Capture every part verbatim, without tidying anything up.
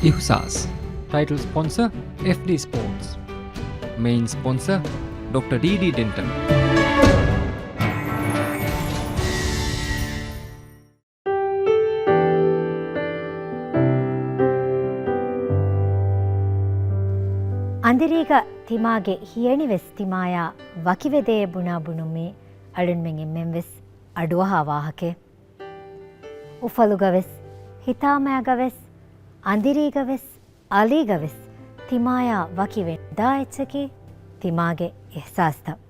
އިހުސާސް. ޓައިޓަލް ސްޕޮންސަ، އެފްޑީ ސްޕޯޓްސް. މެއިން ސްޕޮންސަ، ޑޮކްޓަ ޑީޑީ ޑެންޓަލް. އަނދިރީގަ ތިމާގެ ހިޔަނިވެސް ތިމާޔާ ވަކިވެދޭ ބުނާ ބުނުމީ އަޅުންމެން އެންމެންވެސް އަޑުއަހާ ވާހަކައެއް. އުފަލުގަވެސް، ހިތާމައިގަވެސް، އަނދިރީގަވެސް، އަލީގަވެސް ތިމާޔާ ވަކިވެ ނުދާ އެއްޗަކީ ތިމާގެ އިހްސާސްތައް.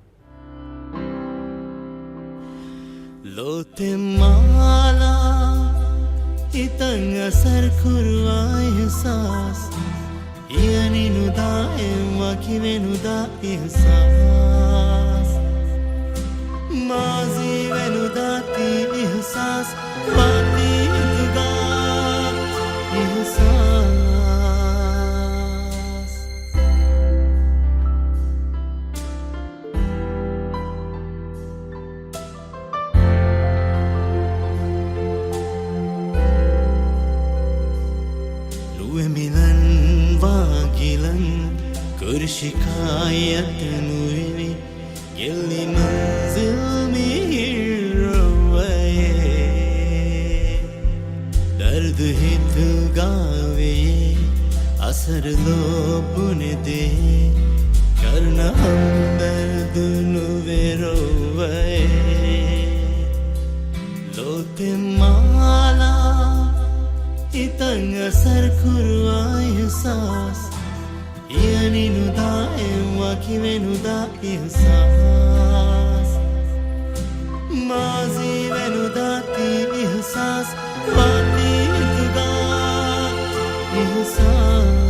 ލޯތެއް މާލާ، ހިތަށް އަސަރު ކުރުވާ އިހްސާސް. ހިޔަނި ނުދާ އެއް ވަކިވެ ނުދާ އިހްސާސް. މާޒީވެ ނުދާތީ އިހްސާސް. ވާތީ ހިތުގަ އިހްސާސް. ނުވެ މިލަން ވާގިލަން، ކުރި ޝިކާޔަތު ނުވެވި، ގެއްލި މަންޒިލް މިހިރު ރޮއްވައޭ. ދަރުދު ހިތުގަވެޔޭ، އަސަރު ލޯބުނެދޭ، ކަރުނަ ހަމްދަރްދު ނުވެ ރޮއްވައޭ. ލޯތެއް މާލާ، ހިތަށް އަސަރު ކުރުވާ އިހްސާސް. ހިޔަނި ނުދާ އެއް ވަކިވެ ނުދާ އިހްސާސް. މާޒީވެ ނުދާތީ އިހްސާސް. ވާތީ ހިތުގަ އިހްސާސް.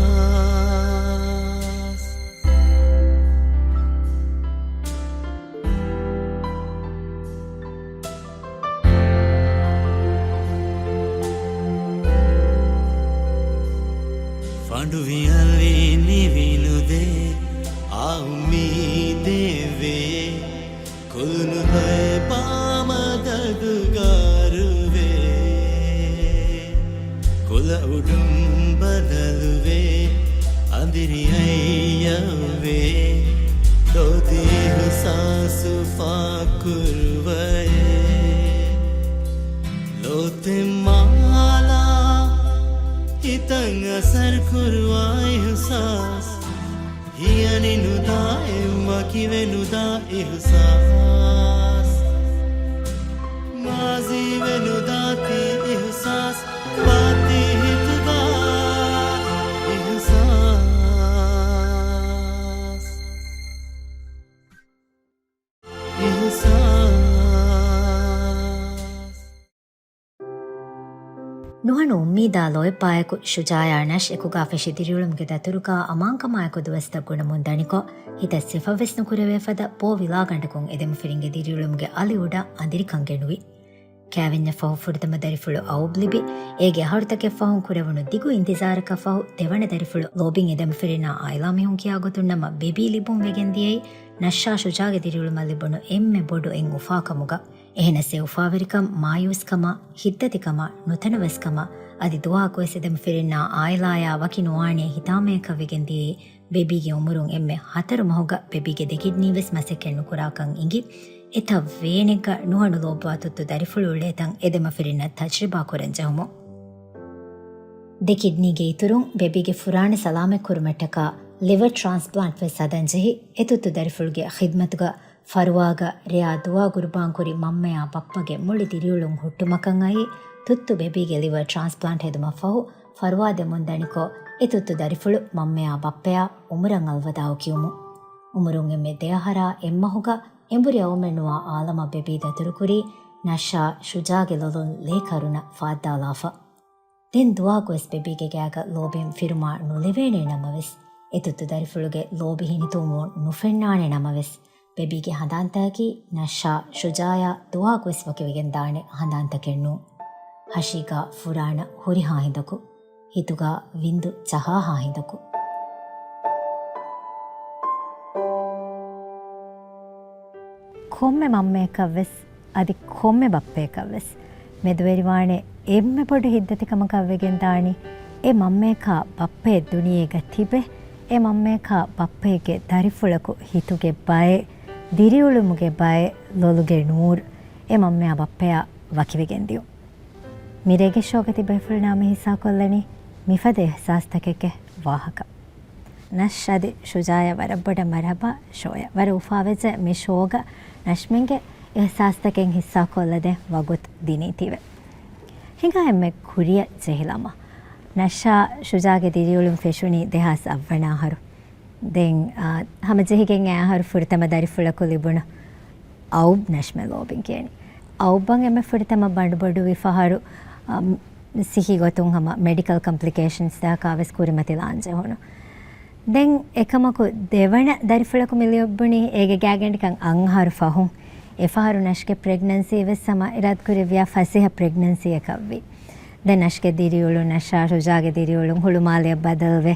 ފަނޑު ވިޔަލި ނިވިނުދޭ، އާ އުއްމީދެއް ވޭ. ކުލުނު ލޮއެ ބާމަދަދު ގާރުވޭ. ކުލަ އުޑުން ބަދަލުވޭ، އަނދިރި އައްޔަވޭ، ދޯދި އިހުސާސު ފާކުރުވައޭ. ލޯތެއް މާލާ، ހިތަށް އަސަރު ކުރުވާ އިހުސާސް. ހިޔަނި ނުދާ އެއް ވަކިވެ ނުދާ އިހުސާސް. މާޒީވެ ނުދާތީ އިހުސާސް. ވާތީ ހިތުގަ އިހުސާސް. އިހުސާސް. ނުހަނު އުއްމީދާ ލޯތްބާއެކު ޝުޖާއާ ނަޝް އެކުގާ ފެށި ދިރިއުޅުމުގެ ދަތުރުގާ އަމާންކަމާއެކު ދުވަސްތައް ގުނަމުން ދަނިކޮށް، ހިތަށް ސިފަވެސް ނުކުރެވޭ ފަދަ ބޯ ވިލާގަނޑަކުން އެދެމަފިރިންގެ ދިރިއުޅުމުގެ އަލި އުޑަށް އަނދިރިކަން ގެނުވި. ކާވެންޏަށް ފަހު ފުރަތަމަ ދަރިފުޅު އައުބްލިބި، އޭގެ އަހަރުތަކެއް ފަހުން ކުރެވުނު ދިގު އިންތިޒާރަކަށް ފަހު ދެވަނަ ދަރިފުޅު ލޯބިން އެދެމަފިރިންނާ އާއިލާ މީހުން ކިޔާ ގޮތުން ނަމަ ބެބީ ލިބުން ވެގެން ދިޔައީ ނަޝްޝާ ޝުޖާގެ ދިރިއުޅުމަށް ލިބުނު އެންމެ ބޮޑު އެއް އުފާކަމުގަ. އެހެނަސް އެ އުފާވެރިކަން، މާޔޫސްކަމާ، ހިތްދަތިކަމާ، ނުތަނަވަސްކަމާ، އަދި ދުވަހަކުވެސް އެދެމަފިރިންނާ އާއިލާޔާ ވަކި ނުވާނޭ ހިތާމައަކަށް ވެގެން ދިޔައީ ބެބީގެ އުމުރުން އެންމެ ހަތަރު މަހުގަ ބެބީގެ ދެ ކިޑްނީވެސް މަސައްކަތް ނުކުރާކަން އިނގި، އެތައް ވޭނެއްގަ ނުހަނު ލޯބިވާ ތުއްތު ދަރިފުޅު އުޅޭތަން އެދެމަފިރިންނަށް ތަޖްރިބާ ކުރަން ޖެހުމުން. ދެ ކިޑްނީގެ އިތުރުން ބެބީގެ ފުރާނަ ސަލާމަތްކުރުމަށްޓަކާ ލިވަރ ޓްރާންސްޕްލާންޓް ވެސް ހަދަން ޖެހި، އެ ތުއްތު ދަރިފުޅުގެ ޚިދްމަތުގަ ފަރުވާގަ ރެޔާ ދުޢާ ގުރުބާންކުރި މަންމަޔާ ބައްޕަގެ މުޅި ދިރިއުޅުން ހުއްޓުމަކަށް އައީ، ތުއްތު ބެބީގެ ލިވަރ ޓްރާންސްޕްލާންޓް ހެދުމަށްފަހު ފަރުވާ ދެމުން ދަނިކޮށް، އެ ތުއްތު ދަރިފުޅު މަންމަޔާ ބައްޕަޔާ އުމުރަށް އަލްވަދާޢު ކިޔުމުން. އުމުރުން އެންމެ ދެ އަހަރާ އެއްމަހުގަ އެނބުރި އައުމެއް ނުވާ އާލަމަށް ބެބީ ދަތުރުކުރީ، ނަޝްޝާ ޝުޖާގެ ލޮލުން ލޭ ކަރުނަ ފާއްދާލާފަ. ދެން ދުވަހަކުވެސް ބެބީގެ ގާގަ ލޯބިން ފިރުމާ ނުލެވޭނޭ ނަމަވެސް، އެ ތުއްތު ދަރިފުޅުގެ ލޯބި ހިނިތުންވުން ނުފެންނާނެ ނަމަވެސް، ބެބީގެ ހަނދާންތަކަކީ ނަޝްޝާ ޝުޖާއާ ދުވަހަކުވެސް ވަކިވެގެންދާނެ ހަނދާންތަކެއް ނޫން. ހަށީގާ ފުރާނަ ހުރިހާ ހިނދަކު، ހިތުގާ ވިންދު ޖަހާހާ ހިނދަކު. ކޮންމެ މަންމަޔަކަށްވެސް އަދި ކޮންމެ ބައްޕަޔަކަށްވެސް މެދުވެރިވާނެ އެންމެ ބޮޑު ހިތްދަތިކަމަކަށް ވެގެންދާނީ އެ މަންމަޔަކާ ބައްޕައެއް ދުނިޔޭގަ ތިބެ، އެ މަންމަޔަކާ ބައްޕައެއްގެ ދަރިފުޅަކު ހިތުގެ ބައެއް، ދިރިއުޅުމުގެ ބައެއް، ލޮލުގެ ނޫރު، އެ މަންމަޔާ ބައްޕަޔާ ވަކިވެގެން ދިޔުން. މިރޭގެ ޝޯގަ ތިބޭފުޅުންނާ މި ހިއްސާކޮށްލަނީ މިފަދަ އިހްސާސްތަކެއްގެ ވާހަކަ. ނަޝް އަދި ޝުޖާއަށް ވަރަށް ބޮޑަށް މަރުޙަބާ ޝޯއަށް. ވަރަށް އުފާވެއްޖެ މި ޝޯގަ ނަޝްމެންގެ އިހްސާސްތަކެއް ހިއްސާކޮށްލަދޭން ވަގުތު ދިނީތީވެ. ހިނގާ އެންމެ ކުރިއަށް ޖެހިލަމާ، ނަޝާ ޝުޖާގެ ދިރިއުޅުން ފެށުނީ ދެހާސް އަށްވަނަ އަހަރު. ދެން، އާ، ހަމަޖެހިގެން އެ އަހަރު ފުރަތަމަ ދަރިފުޅަކު ލިބުނު އައުބް ނަޝްމެ ލޯބިން ކިޔަނީ. އައުބަށް އެންމެ ފުރަތަމަ ބަނޑުބޮޑުވި ފަހަރު، އަ، ސިއްހީ ގޮތުން ހަމަ މެޑިކަލް ކޮމްޕްލިކޭޝަންސްތަކާވެސް ކުރިމަތިލާން ޖެހުނު. ދެން އެކަމަކު ދެވަނަ ދަރިފުޅަކު މި ލިޔުއްބުނީ އޭގެ ގާތްގަނޑަކަށް އަށް އަހަރު ފަހުން. އެފަހަރު ނަޝްގެ ޕްރެގްނެންސީ ވެސް ހަމަ އިރާދަކުރެއްވިޔާ ފަސޭހަ ޕްރެގްނެންސީއަކަށްވި. ދެން ނަޝްގެ ދިރިއުޅުން ނަޝާ ޝުޖާގެ ދިރިއުޅުން ހުޅުމާލެއަށް ބަދަލުވެ،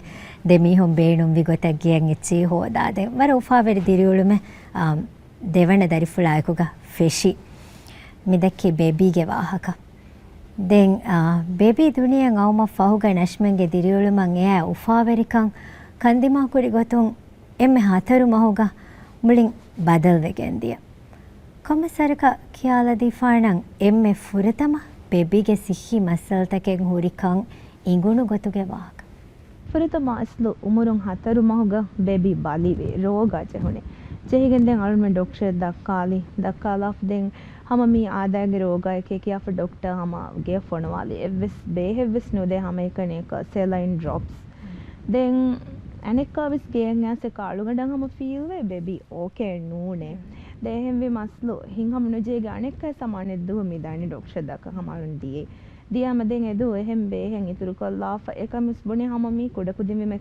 ދެ މީހުން ބޭނުންވި ގޮތަށް ގެޔަށް އެއްޗިހި ހޯދާ. ދެން ވަރަށް އުފާވެރި ދިރިއުޅުމެއް، އާ، ދެވަނަ ދަރިފުޅާއެކުގަ ފެށި. މިދެއްކި ބޭބީގެ ވާހަކަ. ދެން، އާ، ބޭބީ ދުނިޔެއަށް އައުމަށް ފަހުގަ ނަޝްމެންގެ ދިރިއުޅުމަށް އެއާ އުފާވެރިކަން ކަންދިމާކުރި ގޮތުން އެންމެ ހަތަރު މަހުގަ މުޅިން ބަދަލުވެގެން ދިޔަ. ކޮންމެސް ވަރަކަށް ކިޔާލަދީފާނަން އެންމެ ފުރަތަމަ ބޭބީގެ ސިއްހީ މައްސަލަތަކެއް ހުރިކަން އިނގުނު ގޮތުގެ ވާހަކަ. ފުރަތަމަ އަސްލު އުމުރުން ހަތަރު މަހުގަ ބޭބީ ބަލިވި ރޯގާ ޖެހުނެ. ޖެހިގެން ދެން އަޅުގަނޑުމެން ޑޮކްޓަރަށް ދައްކާލި. ދައްކާލާފަ ދެން ހަމަ މީ އާދައިގެ ރޯގާއެކޭ ކިޔާފަ ޑޮކްޓަރ ހަމަ ގެޔަށް ފޮނުވާލި. އެއްވެސް ބޭހެއްވެސް ނުދޭ ހަމައެކަނި ސެލައިން ޑްރޮޕްސް. ދެން އަނެއްކާވެސް ގެޔަށް އައިސް އަޅުގަނޑަށް ހަމަ ފީލްވޭ ބޭބީ އޯކޭ ނޫނޭ. ދެ އެހެންވީމަ އަސްލު ހިނގަމުނުޖޭގެ އަނެއްކާ ސަމާނެ ދުވަހު މި ދާނީ ޑޮކްޓަރަށް ދައްކަން ހަމަ އަޅުން ދިޔައީ. ދިޔަމަ ދެން އެދުވަހު އެހެން ބޭހެއް އިތުރުކޮށްލާފަ އެކަމުސް ބުނި ހަމަ މީ ކުޑަކުދިންވީމަ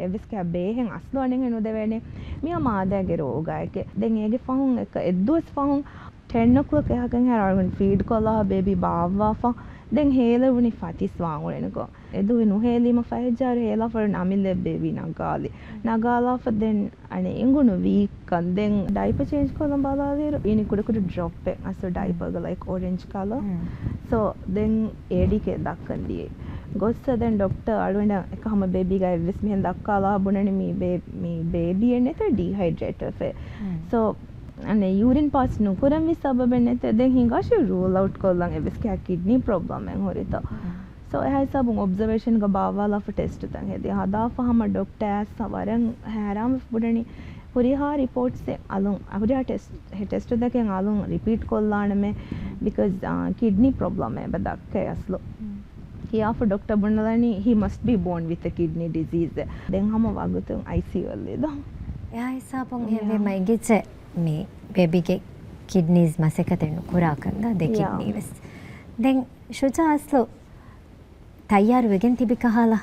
އެއްވެސް ބޭހެއް އަސްލު އަނެއްހެން ނުދެވޭނެ. މި ހަމަ އާދައިގެ ރޯގާއެކޭ. ދެން އޭގެ ފަހުން އެއްކަ އެއްދުވަސް ފަހުން ޓެން އޮކްލޮކް އެހާކަން ހޭ އަޅުގަނޑު ފީޑް ކޮށްލާފަ ބޭބީ ބާއްވާފަ. ދެން ހޭލެވުނީ ފަތިސް ވާން އުޅެނިކޮށް. އެދުވަހު ނުހޭލީމަ ފަހެއްޖާރު ހޭލާފަ އަމިއްލަ ބޭބީ ނަގާލި. ނަގާލާފަ ދެން އަނެއް އިނގުނު ވީކް ކަން. ދެން ޑައިޕަ ޗޭންޖް ކޮށްލަން ބަލާލިއިރު އިނީ ކުޑަކުޑަ ޑްރޮޕެއް އަސްލު ޑައިޕަގަ ލައިކް އޮރެންޖް ކަލަ. ސޯ ދެން އޭޑީކޭ ދައްކަން ދިޔައީ. ގޮއްސަ ދެން ޑޮކްޓަރ އަޅުގަނޑަށް އެކަ ހަމަ ބޭބީގަ އެއްވެސް މިހެން ދައްކާލާ ބުނަނީ މީ ބޭ-، މީ ބޭބީއެއް ނެތޭ ޑީހައިޑްރޭޓް ވެފަ. ސޯ އަނެއް ޔޫރިން ޕާސް ނުކުރަންވީ ސަބަބެއް ނެތޭ. ދެން ހިނގާށި ރޫލް އައުޓް ކޮށްލަން އެއްވެސް ކިހާ ކިޑްނީ ޕްރޮބްލަމެއް ހުރިތޯ. ސޯ އެހާ ހިސާބުން އޮބްޒަވޭޝަންގަ ބާއްވާލާފަ ޓެސްޓުތައް ހެދި ހަދާފަ ހަމަ ޑޮކްޓަރ އައިސް ވަރަށް ހައިރާންވެފަ ބުނަނީ ހުރިހާ ރިޕޯޓްސް އަލުން، ހުރިހާ ޓެސްޓް، ޓެސްޓުތަކެއް އަލުން ރިޕީޓް ކޮށްލާނަމޭ، ބިކޮޒް، އާ، ކިޑްނީ ޕްރޮބްލަމެއް އެބަ ދައްކައި އަސްލު. ކިޔާފަ ޑޮކްޓަރ ބުނަލަނީ he must be born with a kidney disease. ދެން ހަމަ ވަގުތުން އައިސީޔޫ އަށް ލިދާ. އެހާ ހިސާބުން ހެއްވީމަ އިނގިއްޖެ މި ބޭބީގެ ކިޑްނީސް މަސައްކަތެއް ނުކުރާކަން ދާ ދެ ކިޑްނީ ވެސް. ދެން ޝުޖާ އަސްލު ތައްޔާރު ވެގެން ތިބި ކަހަލަ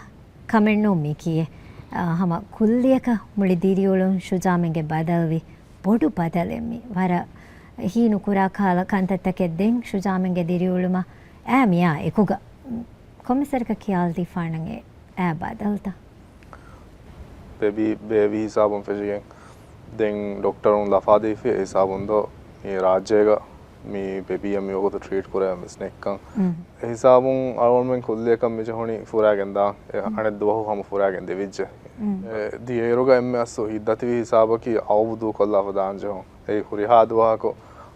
ކަމެއް ނޫން މީކީއެއް. އާ، ހަމަ ކުއްލިއަކަށް މުޅި ދިރިއުޅުން ޝުޖާމެންގެ ބަދަލުވި ބޮޑު ބަދަލެއް މީ. ވަރަށް ހީ ނުކުރާ ކަހަލަ ކަންތައްތަކެއް ދެން ޝުޖާމެންގެ ދިރިއުޅުމަށް އައި މިއާ އެކުގަ ކޮންމެސް ވަރަކަށް ކިޔާލަދީފާނަން އެ އައި ބަދަލުތައް. ބޭބީ ބޭބީ ހިސާބުން ފެށިގެން ދެން ޑޮކްޓަރުން ލަފާދީފި އެ ހިސާބުން ދޯ މި ރާއްޖޭގަ މި ބޭބީއަށް މިވަގުތު ޓްރީޓް ކުރެވެން ވެސް ނެތްކަން. އެ ހިސާބުން އަޅުގަނޑުމެން ކުއްލިއަކަށް މިޖެހުނީ ފުރާގެން ދާން. އެ އަނެއް ދުވަހު ހަމަ ފުރާގެން ދެވިއްޖެ. އެ ދިޔައިރުގަ އެންމެ އަސްލު ހިތްދަތިވި ހިސާބަކީ އައު ދޫކޮށްލާފަ ދާން ޖެހުން. އެއީ ހުރިހާ ދުވަހަކު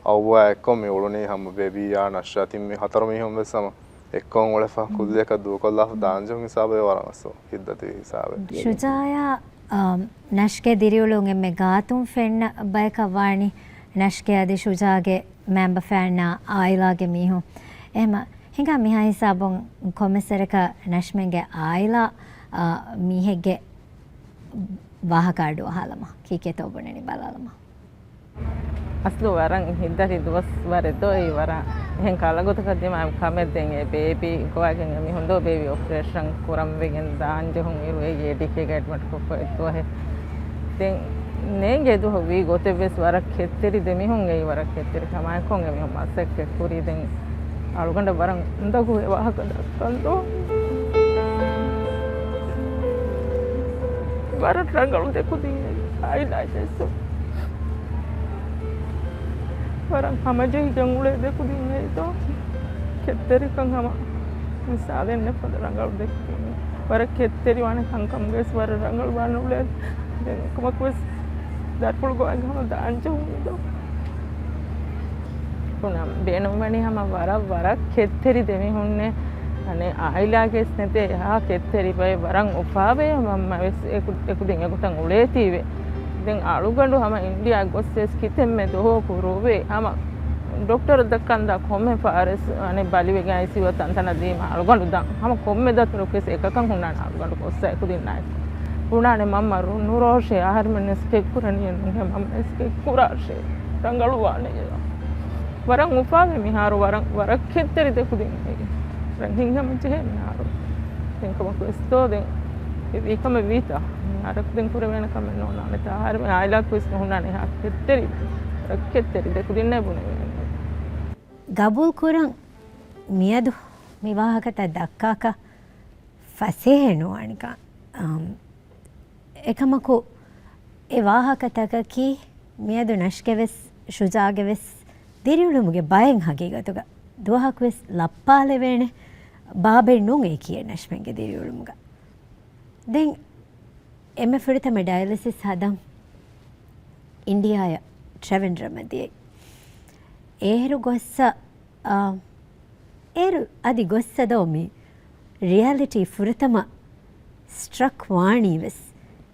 އައުއާ އެއްކޮށް މި އުޅުނީ ހަމަ ބޭބީއާ ނަޝްރާ ތިން މީ ހަތަރު މީހުން ވެސް ހަމަ އެއްކޮށް އުޅެފަ ކުއްލިއަކަށް ދޫކޮށްލާފަ ދާން ޖެހުން ހިސާބެއް ވަރަށް އަސްލު ހިތްދަތިވި ހިސާބެއް. ޝުޖާއާ، އަ، ނަޝްގެ ދިރިއުޅުން އެންމެ ގާތުން ފެންނަ ބަޔަކަށް ވާނީ ނަޝްގެ އަދި ޝުޖާގެ މައިންބަފައިންނާ އާއިލާގެ މީހުން. އެހެމަ ހިނގާ މިހާ ހިސާބުން ކޮންމެސް ވަރަކަށް ނަޝްމެންގެ އާއިލާ، އަ، މީހެއްގެ ވާހަކަ އަޑު އަހާލަމާ. ކީކޭތޯ ބުނަނީ ބަލާލަމާ. އަސްލު ވަރަށް ހިތްދަތި ދުވަސް ވަރެއް ދޯ އެއީ ވަރަށް އެހެން ކަހަލަ ގޮތަކަށް ދިމާވި ކަމެއް ދެން އެ ބޭބީ ގޮވާގެން އެ މީހުން ދޯ ބޭބީ އޮޕަރޭޝަން ކުރަން ވެގެން ދާން ޖެހުނު އިރު އެ އޭޑީކޭގަ އެޑްމިޓް ކޮށްފަ އެއްދުވަހެއް. ދެން ނޭނގޭ ދުވަހު ވީ ގޮތެއް ވެސް ވަރަށް ކެތްތެރި ދެމީހުން އެއީ ވަރަށް ކެތްތެރި ކަމާއެކު އެމީހުން މަސައްކަތް ކުރީ ދެން އަޅުގަނޑަށް ވަރަށް އުނދަގޫ އެ ވާހަކަ ދައްކަން ދޯ. ވަރަށް ރަނގަޅު ދެކުދިން އެއީ އާއިލާއެއްސު. ވަރަށް ހަމަޖެހިގެން އުޅޭ ދެކުދިން އެއީ ދޯ. ކެތްތެރިކަން ހަމަ މިސާލެއް ނެތް ފަދަ ރަނގަޅު ދެކުދިން. ވަރަށް ކެތްތެރިވާނެ ކަންކަމުގައި ވެސް ވަރަށް ރަނގަޅުވާން އުޅޭ. ދެން އެކަމަކު ވެސް ދަރިފުޅު ގޮވައިގެން ހަމަ ދާން ޖެހުނީ ދޯ. ބުނަން ބޭނުންވަނީ ހަމަ ވަރަށް، ވަރަށް ކެތްތެރި ދެމީހުންނޭ. އަނެއް އާއިލާގެ ވެސް ނެތޭ އެހާ ކެތްތެރި ބައެއް ވަރަށް އުފާވޭ. މަންމަ ވެސް އެކު-، އެކުދިން އެގޮތަށް އުޅޭތީވެ. ދެން އަޅުގަނޑު ހަމަ އިންޑިއާ ގޮސް ވެސް ކިތަންމެ ދުވަހަކު ރޮވޭ. ހަމަ ޑޮކްޓަރަށް ދައްކަން ދާ ކޮންމެ ފަހަރެސް އަނެއް ބަލިވެގެން އައިސީޔޫ ތަންތަނަށް ދީމަ އަޅުގަނޑު ދާން. ހަމަ ކޮންމެ ދަތުރަކުވެސް އެކަކަށް ހުންނާނެ އަޅުގަނޑު ގޮއްސަ އެކުދިންނާއެކު. ބުނާނެ މަންމަ ރު-، ނުރޯށޭ، އަހަރުމެންވެސް ކެއްކުރަނީ ނޫނޭ، މަންމަވެސް ކެއްކުރާށޭ. ރަނގަޅުވާނެ. ވަރަށް އުފާވޭ މިހާރު، ވަރަށް، ވަރަށް ކެތްތެރި ދެކުދިން. ރަނގަޅު ހިތްހަމަޖެހޭ މިހާރު. ދެން ކަމަކުވެސް ދޯ ދެން އެ ވީ ކަމެއް ވީތަ؟ މިހާރަކު ދެން ކުރެވޭނެ ކަމެއް ނޯންނާނެތާ. އަހަރުމެން އާއިލާއަކުވެސް ނުހުންނާނެ އެހާ ކެތްތެރި. ވަރަށް ކެތްތެރި ދެކުދިންނޭ ބުނެވޭނެ. ގަބޫލު ކުރަން މިއަދު މި ވާހަކަތައް ދައްކާކަށް ފަސޭހަ ނުވާނެކަން. އަމް، އެކަމަކު އެ ވާހަކަތަކަކީ މިއަދު ނަޝްގެވެސް، ޝުޖާގެވެސް ދިރިއުޅުމުގެ ބައެއް ހަގީގަތުގަ ދުވަހަކުވެސް ލައްޕާލެވޭނެ ބާބެއް ނޫން އެކި ނަޝްމެންގެ ދިރިއުޅުމުގަ. ދެން އެންމެ ފުރަތަމަ ޑަޔަލިސިސް ހަދަން އިންޑިއާއަށް ޓްރެވެންޑްރަމަށް ދިޔައީ. އޭރު ގޮއްސަ، އާ، އޭރު އަދި ގޮއްސަ ދޯ މި ރިއަލިޓީ ފުރަތަމަ ސްޓްރަކް ވާނީ ވެސް،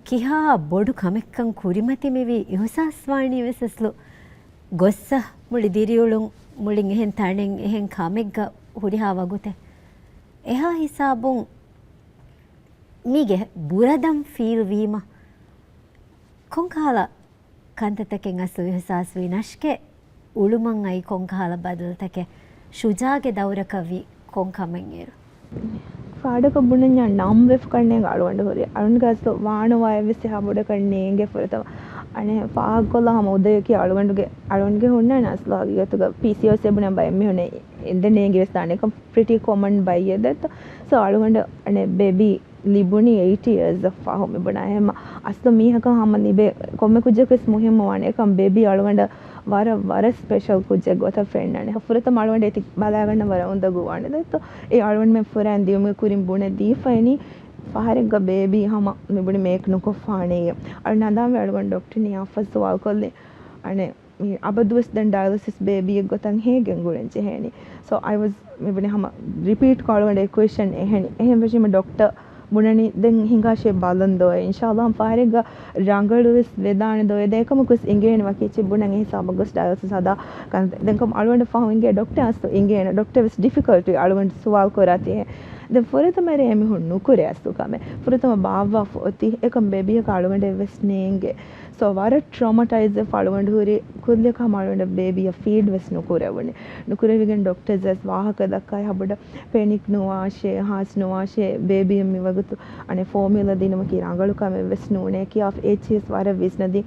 ކިހާ ބޮޑު ކަމެއްކަން ކުރިމަތި މިވީ އިހުސާސް ވާނީ ވެސް އަސްލު ގޮއްސަ މުޅި ދިރިއުޅުން މުޅިން އެހެން ތަނެއް އެހެން ކަމެއްގަ ހުރިހާ ވަގުތެއް. އެހާ ހިސާބުން މީގެ ބުރަދަން ފީލް ވީމަ ކޮންކަހަލަ ކަންތައްތަކެއް އަސްލު އިހުސާސްވީ؟ ނަޝްގެ އުޅުމަށް އައި ކޮންކަހަލަ ބަދަލުތަކެއް؟ ޝުޖާގެ ދައުރަކަށް ވީ ކޮން ކަމެއް އޭރު؟ ފާޑަކަށް ބުނަންޏާ ނަމް ވެފަ ކަންނޭނގެ އަޅުގަނޑު ހުރި. އަޅުގަނޑުގެ އަސްލު ވާނުވާ އެއްވެސް އެހާ ބޮޑަކަށް ނޭނގެ ފުރަތަމަ. އަނެއް ފާހަގަކޮށްލާ ހަމަ އުދަޔަކީ އަޅުގަނޑުގެ، އަޅުގަނޑުގެ ހުންނާނެ އަސްލު ހަގީގަތުގަ ޕީސީއޯއެސް އެ ބުނާ ބައެއް މީހުންނެއް އެނދެން ނޭނގި ވެސް ދާނެ. އެކަން ޕްރިޓީ ކޮމަން ބައްޔެއް ދެއްތޯ. ސޯ އަޅުގަނޑު އަނެއް ބޭބީ ލިބުނީ އެއިޓް އިޔާސް އަށް ފަހު މި ބުނާ. އެހެންމަ އަސްލު މީހަކަށް ހަމަ ލިބޭ ކޮންމެ ކުއްޖަކުވެސް މުހިއްމުވާނެ. އެކަން ބޭބީ އަޅުގަނޑަށް ވަރަށް، ވަރަށް ސްޕެޝަލް ކުއްޖެއް ގޮތަށް ފެންނާނެ. ފުރަތަމަ އަޅުގަނޑަށް އެތި ބަލާގަންނަ ވަރަށް އުނދަގޫވާނެ. ދެއްތޯ އެ އަޅުގަނޑުމެން ފުރައިން ދިޔުމުގެ ކުރިން ބުނެ ދީފައިނީ ފަހަރެއްގަ ބޭބީ ހަމަ މި ބުނި މޭކް ނުކޮށްފާނެޔޭ. އަޅު ނަދާމްވެ އަޅުގަނޑު ޑޮކްޓަރުންނާ އަށްފަސް ސުވާލު ކޮށްލި. އަނެއް މި އަބަދުވެސް ދެން ޑަޔަލިސިސް ބޭބީއެއް ގޮތަށް ހޭ ގެންގުޅެން ޖެހޭނީ. ސޯ އައި ވަޒް މި ބުނި ހަމަ ރިޕީޓް ކޮށް އަޅުގަނޑު އެ ކުއެސްޗަން އެހެނީ. އެހެން ވެށީމަ ޑޮކްޓަރ ބުނަނީ ދެން ހިނގާށޭ ބަލަން ދޯ. އިންޝާﷲ ހަމަ ފަހަރެއްގަ ރަނގަޅުވެސް ވެދާނެ ދޯ. އެ ދެ އެކަމަކުވެސް އިނގޭނެ ވަކި އެއްޗެއް ބުނަން އެ ހިސާބަށް ގޮސް ޑަޔަލިސިސް ހަދާ ކަން. ދެން ކަމަށް އަޅުގަނޑަށް ފަހު އިނގޭ ޑޮކްޓަރ އަސްލު އިނގޭނެ. ޑޮކްޓަރ ވެސް ޑިފިކަލްޓް އަޅުގަނޑު ސުވާލު ކުރާތީ. ދެން ފުރަތަމަ އެ މީހުން ނުކުރޭ އަސްލު ކަމެއް. ފުރަތަމަ ބާއްވާފަ އޮތީ އެކަން ބޭބީއަކަށް އަޅުގަނޑެއް ވެސް ނޭނގޭ. ސޯ ވަރަށް ޓްރޮމަޓައިޒް ވެފަ އަޅުގަނޑު ހުރި ކުއްލިއަކަށް ހަމަ އަޅުގަނޑަށް ބޭބީއަށް ފީޑް ވެސް ނުކުރެވުނެ. ނުކުރެވިގެން ޑޮކްޓަރސް ވެސް ވާހަކަ ދައްކާ ހަބުޑަށް ޕެނިކް ނުވާށޭ، ހާސް ނުވާށޭ، ބޭބީއަށް މިވަގުތު އަނެއް ފޯމިއުލާ ދިނުމަކީ ރަނގަޅު ކަމެއް ވެސް ނޫނޭ ކިޔާފަ އެއްޗިއެސް ވަރަށް ވިސްނަދި،